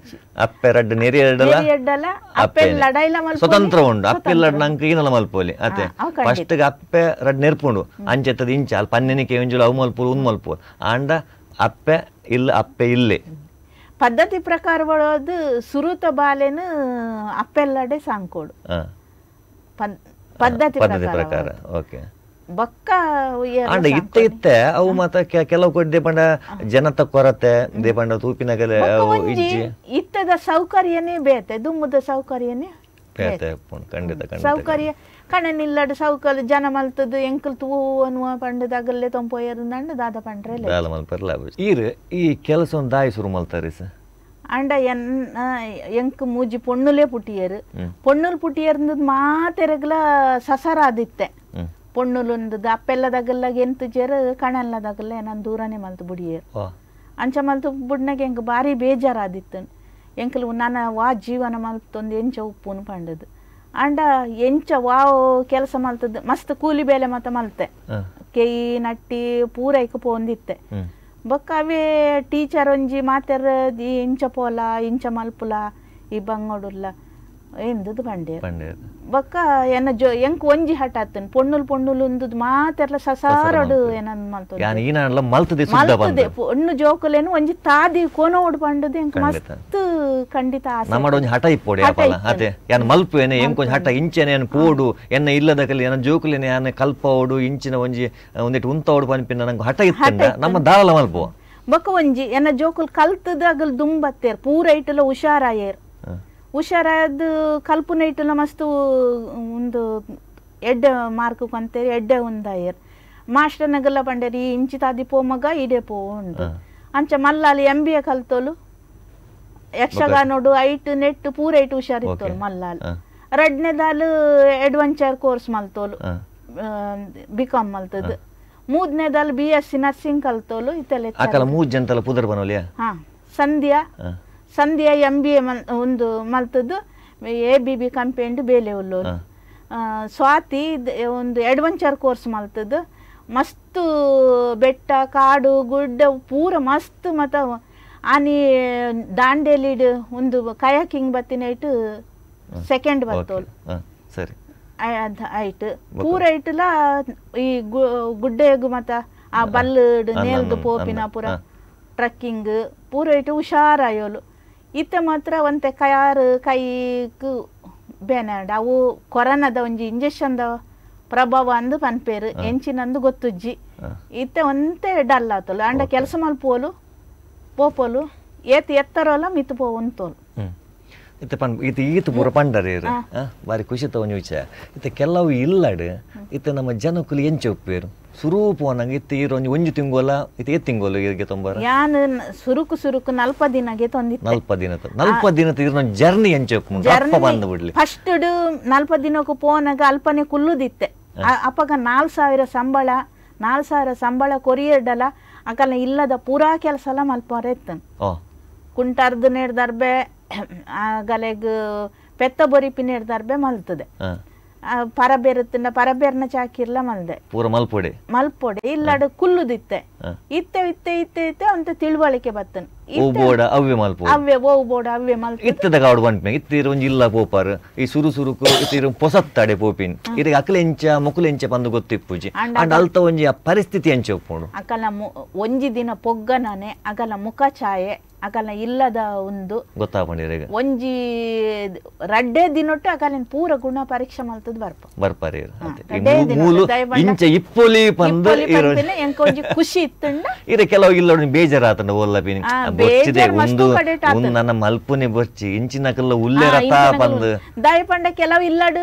ಅಪ್ಪೆ ರಡ್ಡು ನೆರಿ ಎರಡಲ್ಲ ಎಡ್ಡಲ್ಲ ಅಪ್ಪೆ ಲಡಾಯಿಲ ಮಲ್ಪೊಲಿ ಸ್ವತಂತ್ರ ಉಂಡು ಅಪ್ಪೆ ಲಡ್ ನಂಕ್ ಈನಲ ಮಲ್ಪೊಲಿ ಅತೆ ಫಸ್ಟ್ ಅಪ್ಪೆ ರಡ್ಡು ನೆರ್ಪುಂಡು ಅಂಚೆತ್ತದ ಇಂಚ ಅಲ್ಲಿ ಪನ್ನೆನಿಕೆ ಒಂಜುಲು ಅವು ಮಲ್ಪೊಲು ಉಂದು ಮಲ್ಪೊಲು ಆಂಡ ಅಪ್ಪೆ ಇಲ್ಲ ಅಪ್ಪೆ ಇಲ್ಲೇ ಪದ್ಧತಿ ಪ್ರಕಾರ ಬರೋದು ಸುರುತ ಬಾಲೆನು ಅಪ್ಪೆಲ್ಲಡೆ ಸಾಂಕೋಡು ಪದ್ಧತಿ ಪ್ರಕಾರ. ಓಕೆ. ಬೊಕ್ಕ ಆಂಡ ಇತ್ತೆ ಇತ್ತೆ ಅವು ಮಾತ ಕೆಲವು ಕೊಡ್ಡೆ ಪಂಡ ಜನತ ಕೊರತೆ they ಪಂಡ ತೂಪಿನಗಲೆ ಇಜ್ಜಿ. ಇತ್ತದ ಸೌಕರ್ಯನೇ ಬೇತೆ, ದುಮ್ಮದ ಸೌಕರ್ಯನೇ ಬೇತೆ. ಖಂಡಿತ ಖಂಡಿತ ಸೌಕರ್ಯ ಕಣನಿಲ್ಲಡ ಸೌಕರ್ಯ ಜನ ಮಲ್ತದ ಎಂಕಲ್ ತೂ ಅನ್ನುವ ಪಂಡದ ಅಗಲ್ಲೇ ತೊಂಪೋಯರ್ ದಾದ ಪಂಡ್ರೆ ದಾಲ ಮಲ್ಪರ್ಲ. ಈರ್ ಈ ಕೆಲಸ ಒಂದು ದಾಯಿ ಶುರು ಮಲ್ತಾರೆ ಸರ್? ಅಂಡ ಎಂಕ್ ಮೂಜಿ ಪೊಣ್ಣುಲೇ ಪುಟ್ಟಿಯರು. ಪೊಣ್ಣುಲು ಪುಟ್ಟಿಯರ್ ಮಾತೆರಗ್ಲ ಸಸರಾದಿತ್ತೆ. ಪೊಣ್ಣುಲುಂದು ಅಪ್ಪೆಲ್ಲದಗಲ್ಲಾಗ ಎಂತುಜೇರು ಕಣಲ್ಲದಗಲ್ಲ ನಾನು ದೂರನೇ ಮಲ್ತು ಬುಡಿಯರು. ಅಂಚ ಮಲ್ತು ಬುಡ್ನಾಗ ಎಂಕ್ ಬಾರಿ ಬೇಜಾರಾದಿತ್ತು. ಎಂಕಲು ನನ್ನ ವಾ ಜೀವನ ಮಲ್ತೊಂದು ಎಂಚ ಉಪ್ಪುನು ಪಂಡದು. ಅಂಡ ಎಂಚ ವಾ ಕೆಲಸ ಮಲ್ತದ್ದು ಮಸ್ತ್ ಕೂಲಿ ಬೇಲೆ ಮತ್ತ ಮಲ್ತೆ, ಕೆಯಿ ನಟ್ಟಿ ಪೂರೈಕ ಪೋಂದಿತ್ತೆ. ಬೊಕ್ಕ ಅವೇ ಟೀಚರ್ ಒಂಜಿ ಮಾತೆರ್ ಈ ಇಂಚ ಪೋಲ ಇಂಚ ಮಲ್ಪುಲ ಈ ಬಂಗೋಡುಲ್ಲ ಎಂದದು ಪಂಡೇರು. ಬೊಕ್ಕ ಎನ್ನ ಜೋ ಎಂಕ್ ಒಂಜಿ ಹಠ ಆತನ್ ಪೊಣ್ಣುಲು ಪೊಣ್ಣುಲು ಉಂದುದು ಮಾತೆರ್ಲ ಸಸಾರಡು ಏನನ್ ಮಲ್ತದೆ ಮಲ್ತದೆ ಪೊಣ್ಣು ಜೋಕುಲೇನು ಒಂಜಿ ತಾದಿ ಕೋನೋಡು ಪಂಡದು ಎಂಕ್ ಮಸ್ತ್ ಖಂಡಿತ ಆಸೆ. ನಮ್ಮಡ ಒಂಜಿ ಹಠ ಇಪ್ಪೋಡಿ ಅಪಲ ಅತೆ ಯಾನ್ ಮಲ್ಪುವೇನೆ ಎಂಕ್ ಒಂಜಿ ಹಠ ಇಂಚನೆ ಯಾನ್ ಪೋಡು ಎನ್ನ ಇಲ್ಲದಕಲಿ ಎನ್ನ ಜೋಕುಲೇನೆ ಯಾನ್ ಕಲ್ಪವೋಡು ಇಂಚಿನ ಒಂಜಿ ಒಂದಿಟ್ಟು ಉಂತವೋಡು ಪನ್ಪಿನ ನಂಗೆ ಹಠ ಇತ್ತಂಡ ನಮ್ಮ ದಾಲ ಮಲ್ಪುವ. ಬೊಕ್ಕ ಒಂಜಿ ಎನ್ನ ಜೋಕುಲು ಕಲ್ತದ ಅಗಲ್ ದುಂಬತ್ತೇರ್ ಪೂರ ಇಟ್ಟಲ ಹುಷಾರಾಯೇರ್. ಹುಷಾರಾದ ಕಲ್ಪುನ ಇಟ್ಟಲ ಮಸ್ತ್ ಒಂದು ಎಡ್ಡೆ ಮಾರ್ಕ್ ಕೊಂತೇರಿ ಎಡ್ಡೆ ಒಂದಾಯರ್. ಮಾಸ್ಟರ್ನಗಲ್ಲ ಪಂಡೇರಿ ಈ ಇಂಚಿ ತಾದಿ ಪೋ ಮಗ ಇಡೆ ಪೋ ಉಂಡು. ಅಂಚ ಮಲ್ಲಾಲಿ MBA ಕಲ್ತೋಲು ಯಕ್ಷಗಾನೋಡು ಐಟ್ ನೆಟ್ ಪೂರ ಐಟ್ ಹುಷಾರಿತ್ತೋಲು ಮಲ್ಲಾಲ್. ರಡ್ನೆದಾಲು ಅಡ್ವೆಂಚರ್ ಕೋರ್ಸ್ ಮಲ್ತೋಲು BCom ಮಲ್ತದ್ದು. ಮೂರನೇದಾಲು BSc nursing ಕಲ್ತೋಲು ಇತ್ತೆಲ್ಲ. ಮೂರು ಜನತಲ ಪುದರ್ ಬನೋಲಿಯಾ? ಹಾ, ಸಂಧ್ಯಾ ಸಂಧ್ಯಾ MBA ಒಂದು ಮಲ್ತದ್ದು ABB ಕಂಪೆಂಡ್ ಬೇಲೆ ಉಲ್ಲೋಲು. ಸ್ವಾತಿ ಒಂದು ಅಡ್ವೆಂಚರ್ ಕೋರ್ಸ್ ಮಲ್ತದ್ದು. ಮಸ್ತ್ ಬೆಟ್ಟ ಕಾಡು ಗುಡ್ಡ ಪೂರ ಮಸ್ತ್ ಮತ ಆನಿ ದಾಂಡೇಲಿಡ್ ಒಂದು ಕಯಾಕಿಂಗ್ ಬತ್ತಿನ ಇಟ್ಟು ಸೆಕೆಂಡ್ ಬತ್ತೋಲು. ಸರಿ ಐಟ್ ಪೂರ ಇಟ್ಟಲ ಈ ಗುಡ್ಡೆಗು ಮತ ಆ ಬಲ್ಲಡ್ ನೇಲ್ದು ಪೋಪಿನ ಪೂರ ಟ್ರಕ್ಕಿಂಗ್ ಪೂರ ಇಟ್ಟು ಹುಷಾರಾಯೋಲು. ಇತ್ತ ಮಾತ್ರ ಒಂತೆ ಕಯಾರು ಕೈಕ್ ಬೇನಾಡ್ ಅವು ಕೊರೋನಾದ ಒಂಜಿ ಇಂಜೆಕ್ಷನ್ದ ಪ್ರಭಾವ ಅಂದು ಪನ್ಪೇರು ಎಂಚಿನಂದು ಗೊತ್ತುಜ್ಜಿ. ಇತ್ತೆ ಒಂತೆ ಡಲ್ ಆತಲು. ಅಂಡ ಕೆಲಸ ಮಲ್ಪೋಲು ಪೋಪೋಲು ಏತ್ ಎತ್ತರೋಲ ಮಿತ್ತು ಪೋವಂತೋಲು. ಇತ್ತೆ ಪನ್ ಇತ್ತೆ ಈತ ಪೂರ ಪಂಡರೆ ಬಾರಿ ಖುಷಿ ತಗೊಂಡು ವಿಚಾರ. ಇತ್ತೆ ಕೆಲವು ಇಲ್ಲಡ್ ಇತ್ತೆ ನಮ್ಮ ಜನಕುಲು ಎಂಚ ಉಪ್ಪೇರು ಸುರೂಪ ನಂಗೆ ಇತ್ತೆ ಈರು ಒಂಜಿ ಒಂಜಿ ತಿಂಗೋಲ ಇತ್ತೆ ಏತ್ ತಿಂಗೋಲು ಈರಿಗೆ ತೊಂಬರ? ಯಾನ್ ಸುರುಕು ಸುರುಕು ನಲ್ಪ ದಿನಗೆ ತೊಂದಿತ್ತೆ. ನಲ್ಪ ದಿನ ನಲ್ಪ ದಿನ ಈರ್ನ ಜರ್ನಿ ಎಂಚ ಉಪ್ಪು ಅಪ್ಪ ಬಂದು ಬಿಡ್ಲಿ. ಫಸ್ಟ್ ನಲ್ಪ ದಿನಕ್ಕೂ ಪೋನಾಗ ಅಲ್ಪನೆ ಕುಲ್ಲುದಿತ್ತೆ. ಅಪ್ಪಗ 4000 ಸಂಬಳ 4000 ಸಂಬಳ ಕೊರಿಯರ್ಡಲ ಅಕಲ ಇಲ್ಲದ ಪೂರಾ ಕೆಲಸ ಎಲ್ಲ ಮಲ್ಪರೆ ಇತ್ತನ್. ಕುಂಟಾರ್ದು ನೇಡ್ದರ್ಬೆ ಗಲೆಗ್ ಪೆತ್ತ ಬೊರಿಪಿ ನೇಡ್ದರ್ಬೆ ಮಲ್ತದೆ. ಪರಬೇರುತ್ತಿನ ಪರಬೇರ್ನ ಚಾಕಿರ್ಲ ಮಲ್ದೆ ಪೂರ ಮಲ್ಪೊಡೆ ಮಲ್ಪೊಡೆ ಇಲ್ಲಡ ಕುಲ್ಲುದಿತ್ತೆ. ಇತ್ತೆ ಇತ್ತೆ ಇತ್ತೆ ಇತ್ತೆ ಅಂತ ತಿಳುವಳಿಕೆ ಬತ್ತನ್. ಅವ್ವೆ ಓ ಬೋಡ ಅವ್ವೆ ಮಲ್ತ ಇತ್ತದ ಕಾಡು ಬಂಟ್ಮೆ ಇತ್ತಿರ ಒಂಜಿ ಇಲ್ಲ ಪೋಪಾರ್ ಈ ಸುರು ಸುರುಕು ಇತ್ತಿರ ಪೊಸತ್ತಾಡೆ ಪೋಪಿನ್ ಇರ ಅಕಲೆ ಎಂಚ ಮೊಕುಲೆ ಎಂಚ ಬಂದು ಗೊತ್ತಿಪ್ಪುಜಿ. ಅಂಡ್ ಅಲ್ತ ಒಂಜಿ ಪರಿಸ್ಥಿತಿ ಎಂಚ ಉಪ್ಪುಂಡು. ಅಕಲ ಒಂಜಿ ದಿನ ಪೊಗ್ಗನಾನೆ ಅಕಲ ಮುಖ ಛಾಯೆ ಅಕಲ ಇಲ್ಲದ ಒಂದು ಗೊತ್ತಾಪಂಡಿರ ಒಂಜಿ ರಡ್ಡೆ ದಿನೊಟ್ಟು ಅಕಲಿನ ಪೂರ ಗುಣ ಪರೀಕ್ಷೆ ಮಲ್ತದ ಬರ್ಪ ಬರ್ಪಾರಿ ಇಂಚ ಇಪ್ಪೊಲಿ ಪಂದು ಎಂಕ ಒಂಜಿ ಖುಷಿ ಇತ್ತಂಡ. ಇರ ಕೆಲವು ಇಲ್ಲ ಬೇಜಾರಾತಂಡ ಓಲ್ಲ ಪಿನ್ ಬೊಚ್ಚಿದೆ ಒಂದು ಒಂದು ನನ್ನ ಮಲ್ಪುನೆ ಬೊಚ್ಚಿ ಇಂಚಿನಕಲ್ಲ ಉಲ್ಲೆರತ ಪಂದು ದಾಯ ಪಂಡ ಕೆಲವು ಇಲ್ಲಡು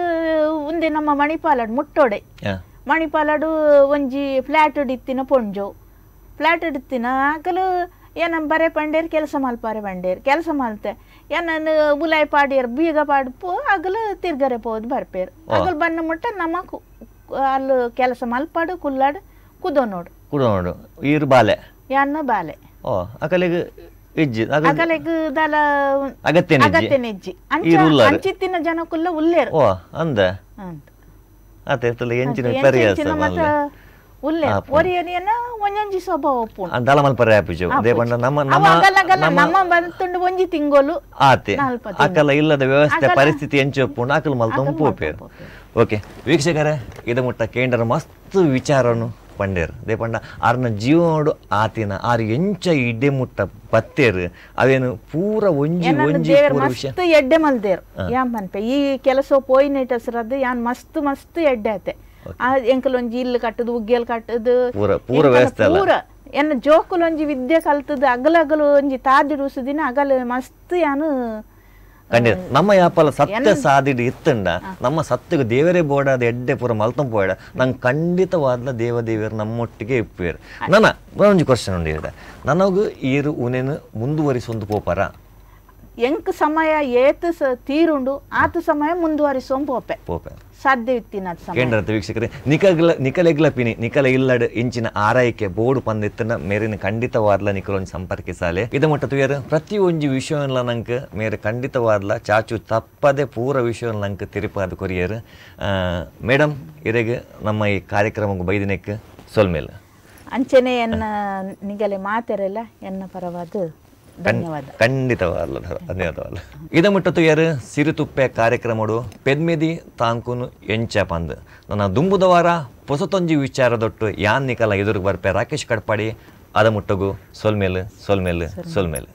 ಉಂದೆ ನಮ್ಮ ಮಣಿಪಾಲಡು ಮುಟ್ಟೋಡೆ ಮಣಿಪಾಲಡು ಒಂಜಿ ಫ್ಲಾಟ್ ಇತ್ತಿನ ಪೊಂಜೋ ಫ್ಲಾಟ್ ಇತ್ತಿನ ಅಕಲು ಏನ ಬರೆ ಪಂಡೇರ್ ಕೆಲಸ ಮಲ್ಪಾರೆ ಬಂಡೇರ್ ಕೆಲಸ ಮಲ್ತೆ ಏನನ್ ಉಲಾಯ್ ಪಾಡಿಯರ್ ಬೀಗ ಪಾಡ್ಪು ಅಗಲು ತಿರ್ಗರೆ ಪೋದು ಬರ್ಪೇರು. ಅಗಲು ಬನ್ನ ಮುಟ್ಟ ನಮ್ಮ ಅಲ್ಲಿ ಕೆಲಸ ಮಲ್ಪಾಡು ಕುಲ್ಲಾಡು ಕುದೋ ನೋಡು ಕುದೋ ನೋಡು ಈರು ಬಾಲೆ ಯಾನ್ನ ಬಾಲೆ ಓ ಅಕಲೆಗ್ ಇಜ್ಜಿ ಅಕಲೆಗ್ ದಾಲ ಅಗತ್ಯನೆ ಇಜ್ಜಿ ಅಂಚಿತ್ತಿನ ಜನಕುಲ್ಲ ಉಲ್ಲೇರು ಓ ಅಂದ ಅತೆ ಎಂಚಿನ ವಿಪರ್ಯಾಸ ಮತ್ತ ಉಲ್ಲೆ ಒರಿಯನಿಯನ ಒಂಜೊಂಜಿ ಸ್ವಭಾವ ಉಪ್ಪುಂಡು. ದಾಲ ಮಲ್ಪರೆ ಆಪುಜಿ they ಪಂಡ ನಮ್ಮ ನಮ್ಮ ನಮ್ಮ ಬಂತುಂಡು ಒಂಜಿ ತಿಂಗೋಲು ಆತೆ ಅಕಲ ಇಲ್ಲದ ವ್ಯವಸ್ಥೆ ಪರಿಸ್ಥಿತಿ ಎಂಚ ಉಪ್ಪುಂಡು ಅಕಲ ಮಲ್ತೊಂದು ಪೋಪೇರು. ಓಕೆ ವೀಕ್ಷಕರೇ, ಇದು ಮುಟ್ಟ ಕೇಂದ್ರ ಮಸ್ತ್ ವಿಚಾರನು ಪಂಡೇರು. They ಪಂಡ ಆರ್ನ ಜೀವನೋಡು ಆತಿನ ಆರು ಎಂಚ ಇಡೆ ಮುಟ್ಟ ಬತ್ತೇರು ಅವೇನು ಪೂರ ಒಂಜಿ ಒಂಜಿ ಪೂರ ವಿಷಯ ಮಸ್ತ್ ಎಡ್ಡೆ ಮಲ್ದೇರು. ಯಾನ್ ಪನ್ಪೆ ಈ ಕೆಲಸ ಪೋಯಿನೇಟಸ್ರದ್ದು ಯಾನ್ ಮಸ್ತ್ ಮಸ್ತ್ ಎಡ್ಡೆ ಆತೆ. ಆ ಎಂಕಲ್ ಒಂಜಿ ಇಲ್ಲು ಕಟ್ಟುದು ಉಗ್ಗೆಲ್ ಕಟ್ಟುದು ಪೂರ ಪೂರ ವ್ಯವಸ್ಥೆ ಪೂರ ಎನ್ನ ಜೋಕುಲು ಒಂಜಿ ವಿದ್ಯೆ ಕಲ್ತದು ಅಗಲ ಅಗಲ ಒಂಜಿ ತಾದಿ ರುಸುದಿನ ಅಗಲ ಮಸ್ತ್ ಯಾನು ಖಂಡಿತ ನಮ್ಮ ಯಾಪಲ ಸತ್ಯ ಸಾದಿಡ್ ಇತ್ತಂಡ ನಮ್ಮ ಸತ್ಯಗೆ ದೇವರೇ ಬೋಡಾದ ಎಡ್ಡೆ ಪೂರ ಮಲ್ತಂ ಪೋಯಡ ನಂಗೆ ಖಂಡಿತವಾದ ದೇವ ದೇವರು ನಮ್ಮೊಟ್ಟಿಗೆ ಇಪ್ಪೇರು. ನನ್ನ ಒಂಜಿ ಕ್ವಶನ್ ಉಂಡು ಇಡ ನನಗೆ ಈರು ಉನೇನು ಮುಂದುವರಿಸೊಂದು ಪೋಪಾರ ಎಂಕ್ ಸಮಯ ಏತು ತೀರುಂಡು ಆತು ಸಮಯ ಮುಂದುವರಿಸೋಂ ಪೋಪೆ ಪೋಪೆ ಸಾಧ್ಯವಿತ್ತಿನ ಕೇಂದ್ರ ವೀಕ್ಷಕರೇ ನಿಕಗ್ಲ ನಿಕಲೆಗ್ಲ ಪಿನಿ ನಿಕಲ ಇಲ್ಲಡ್ ಇಂಚಿನ ಆರೈಕೆ ಬೋರ್ಡ್ ಪಂದಿತ್ತನ ಮೇರಿನ ಖಂಡಿತವಾದ್ಲ ನಿಕಲೊಂದು ಸಂಪರ್ಕಿಸಾಲೆ. ಇದು ಮಟ್ಟ ತುಯರ್ ಪ್ರತಿ ಒಂಜಿ ವಿಷಯವನ್ನ ನಂಗೆ ಮೇರೆ ಖಂಡಿತವಾದ್ಲ ಚಾಚು ತಪ್ಪದೆ ಪೂರ ವಿಷಯವನ್ನ ನಂಗೆ ತಿರುಪಾದ ಕೊರಿಯರ್. ಮೇಡಮ್ ಇರೆಗೆ ನಮ್ಮ ಈ ಕಾರ್ಯಕ್ರಮಕ್ಕೆ ಬೈದಿನಕ್ಕೆ ಸೊಲ್ಮೇಲೆ ಅಂಚನೆ ಎನ್ನ ನಿಗಲೆ ಮಾತೆರೆಲ್ಲ ಎನ್ನ ಪರವಾದ ಧನ್ಯವಾದ. ಖಂಡಿತವಾಗ್ಲ ಧನ್ಯವಾದವಲ್ಲ. ಇದ ಮುಟ್ಟ ತುಯರ್ ಸಿರಿತುಪ್ಪೆ ಕಾರ್ಯಕ್ರಮಡು ಪೆದ್ಮೆದಿ ತಾಂಕುನು ಎಂಚ ಪಂದ್ ನನ್ನ ದುಂಬುದವಾರ ಪೊಸತೊಂಜಿ ವಿಚಾರದೊಟ್ಟು ಯಾನ್ ನಿಕಲ ಎದುರು ಬರ್ಪೆ ರಾಕೇಶ್ ಕಡ್ಪಾಡಿ. ಅದ ಮುಟ್ಟಗು ಸೊಲ್ಮೇಲು ಸೊಲ್ಮೇಲು ಸೊಲ್ಮೇಲು.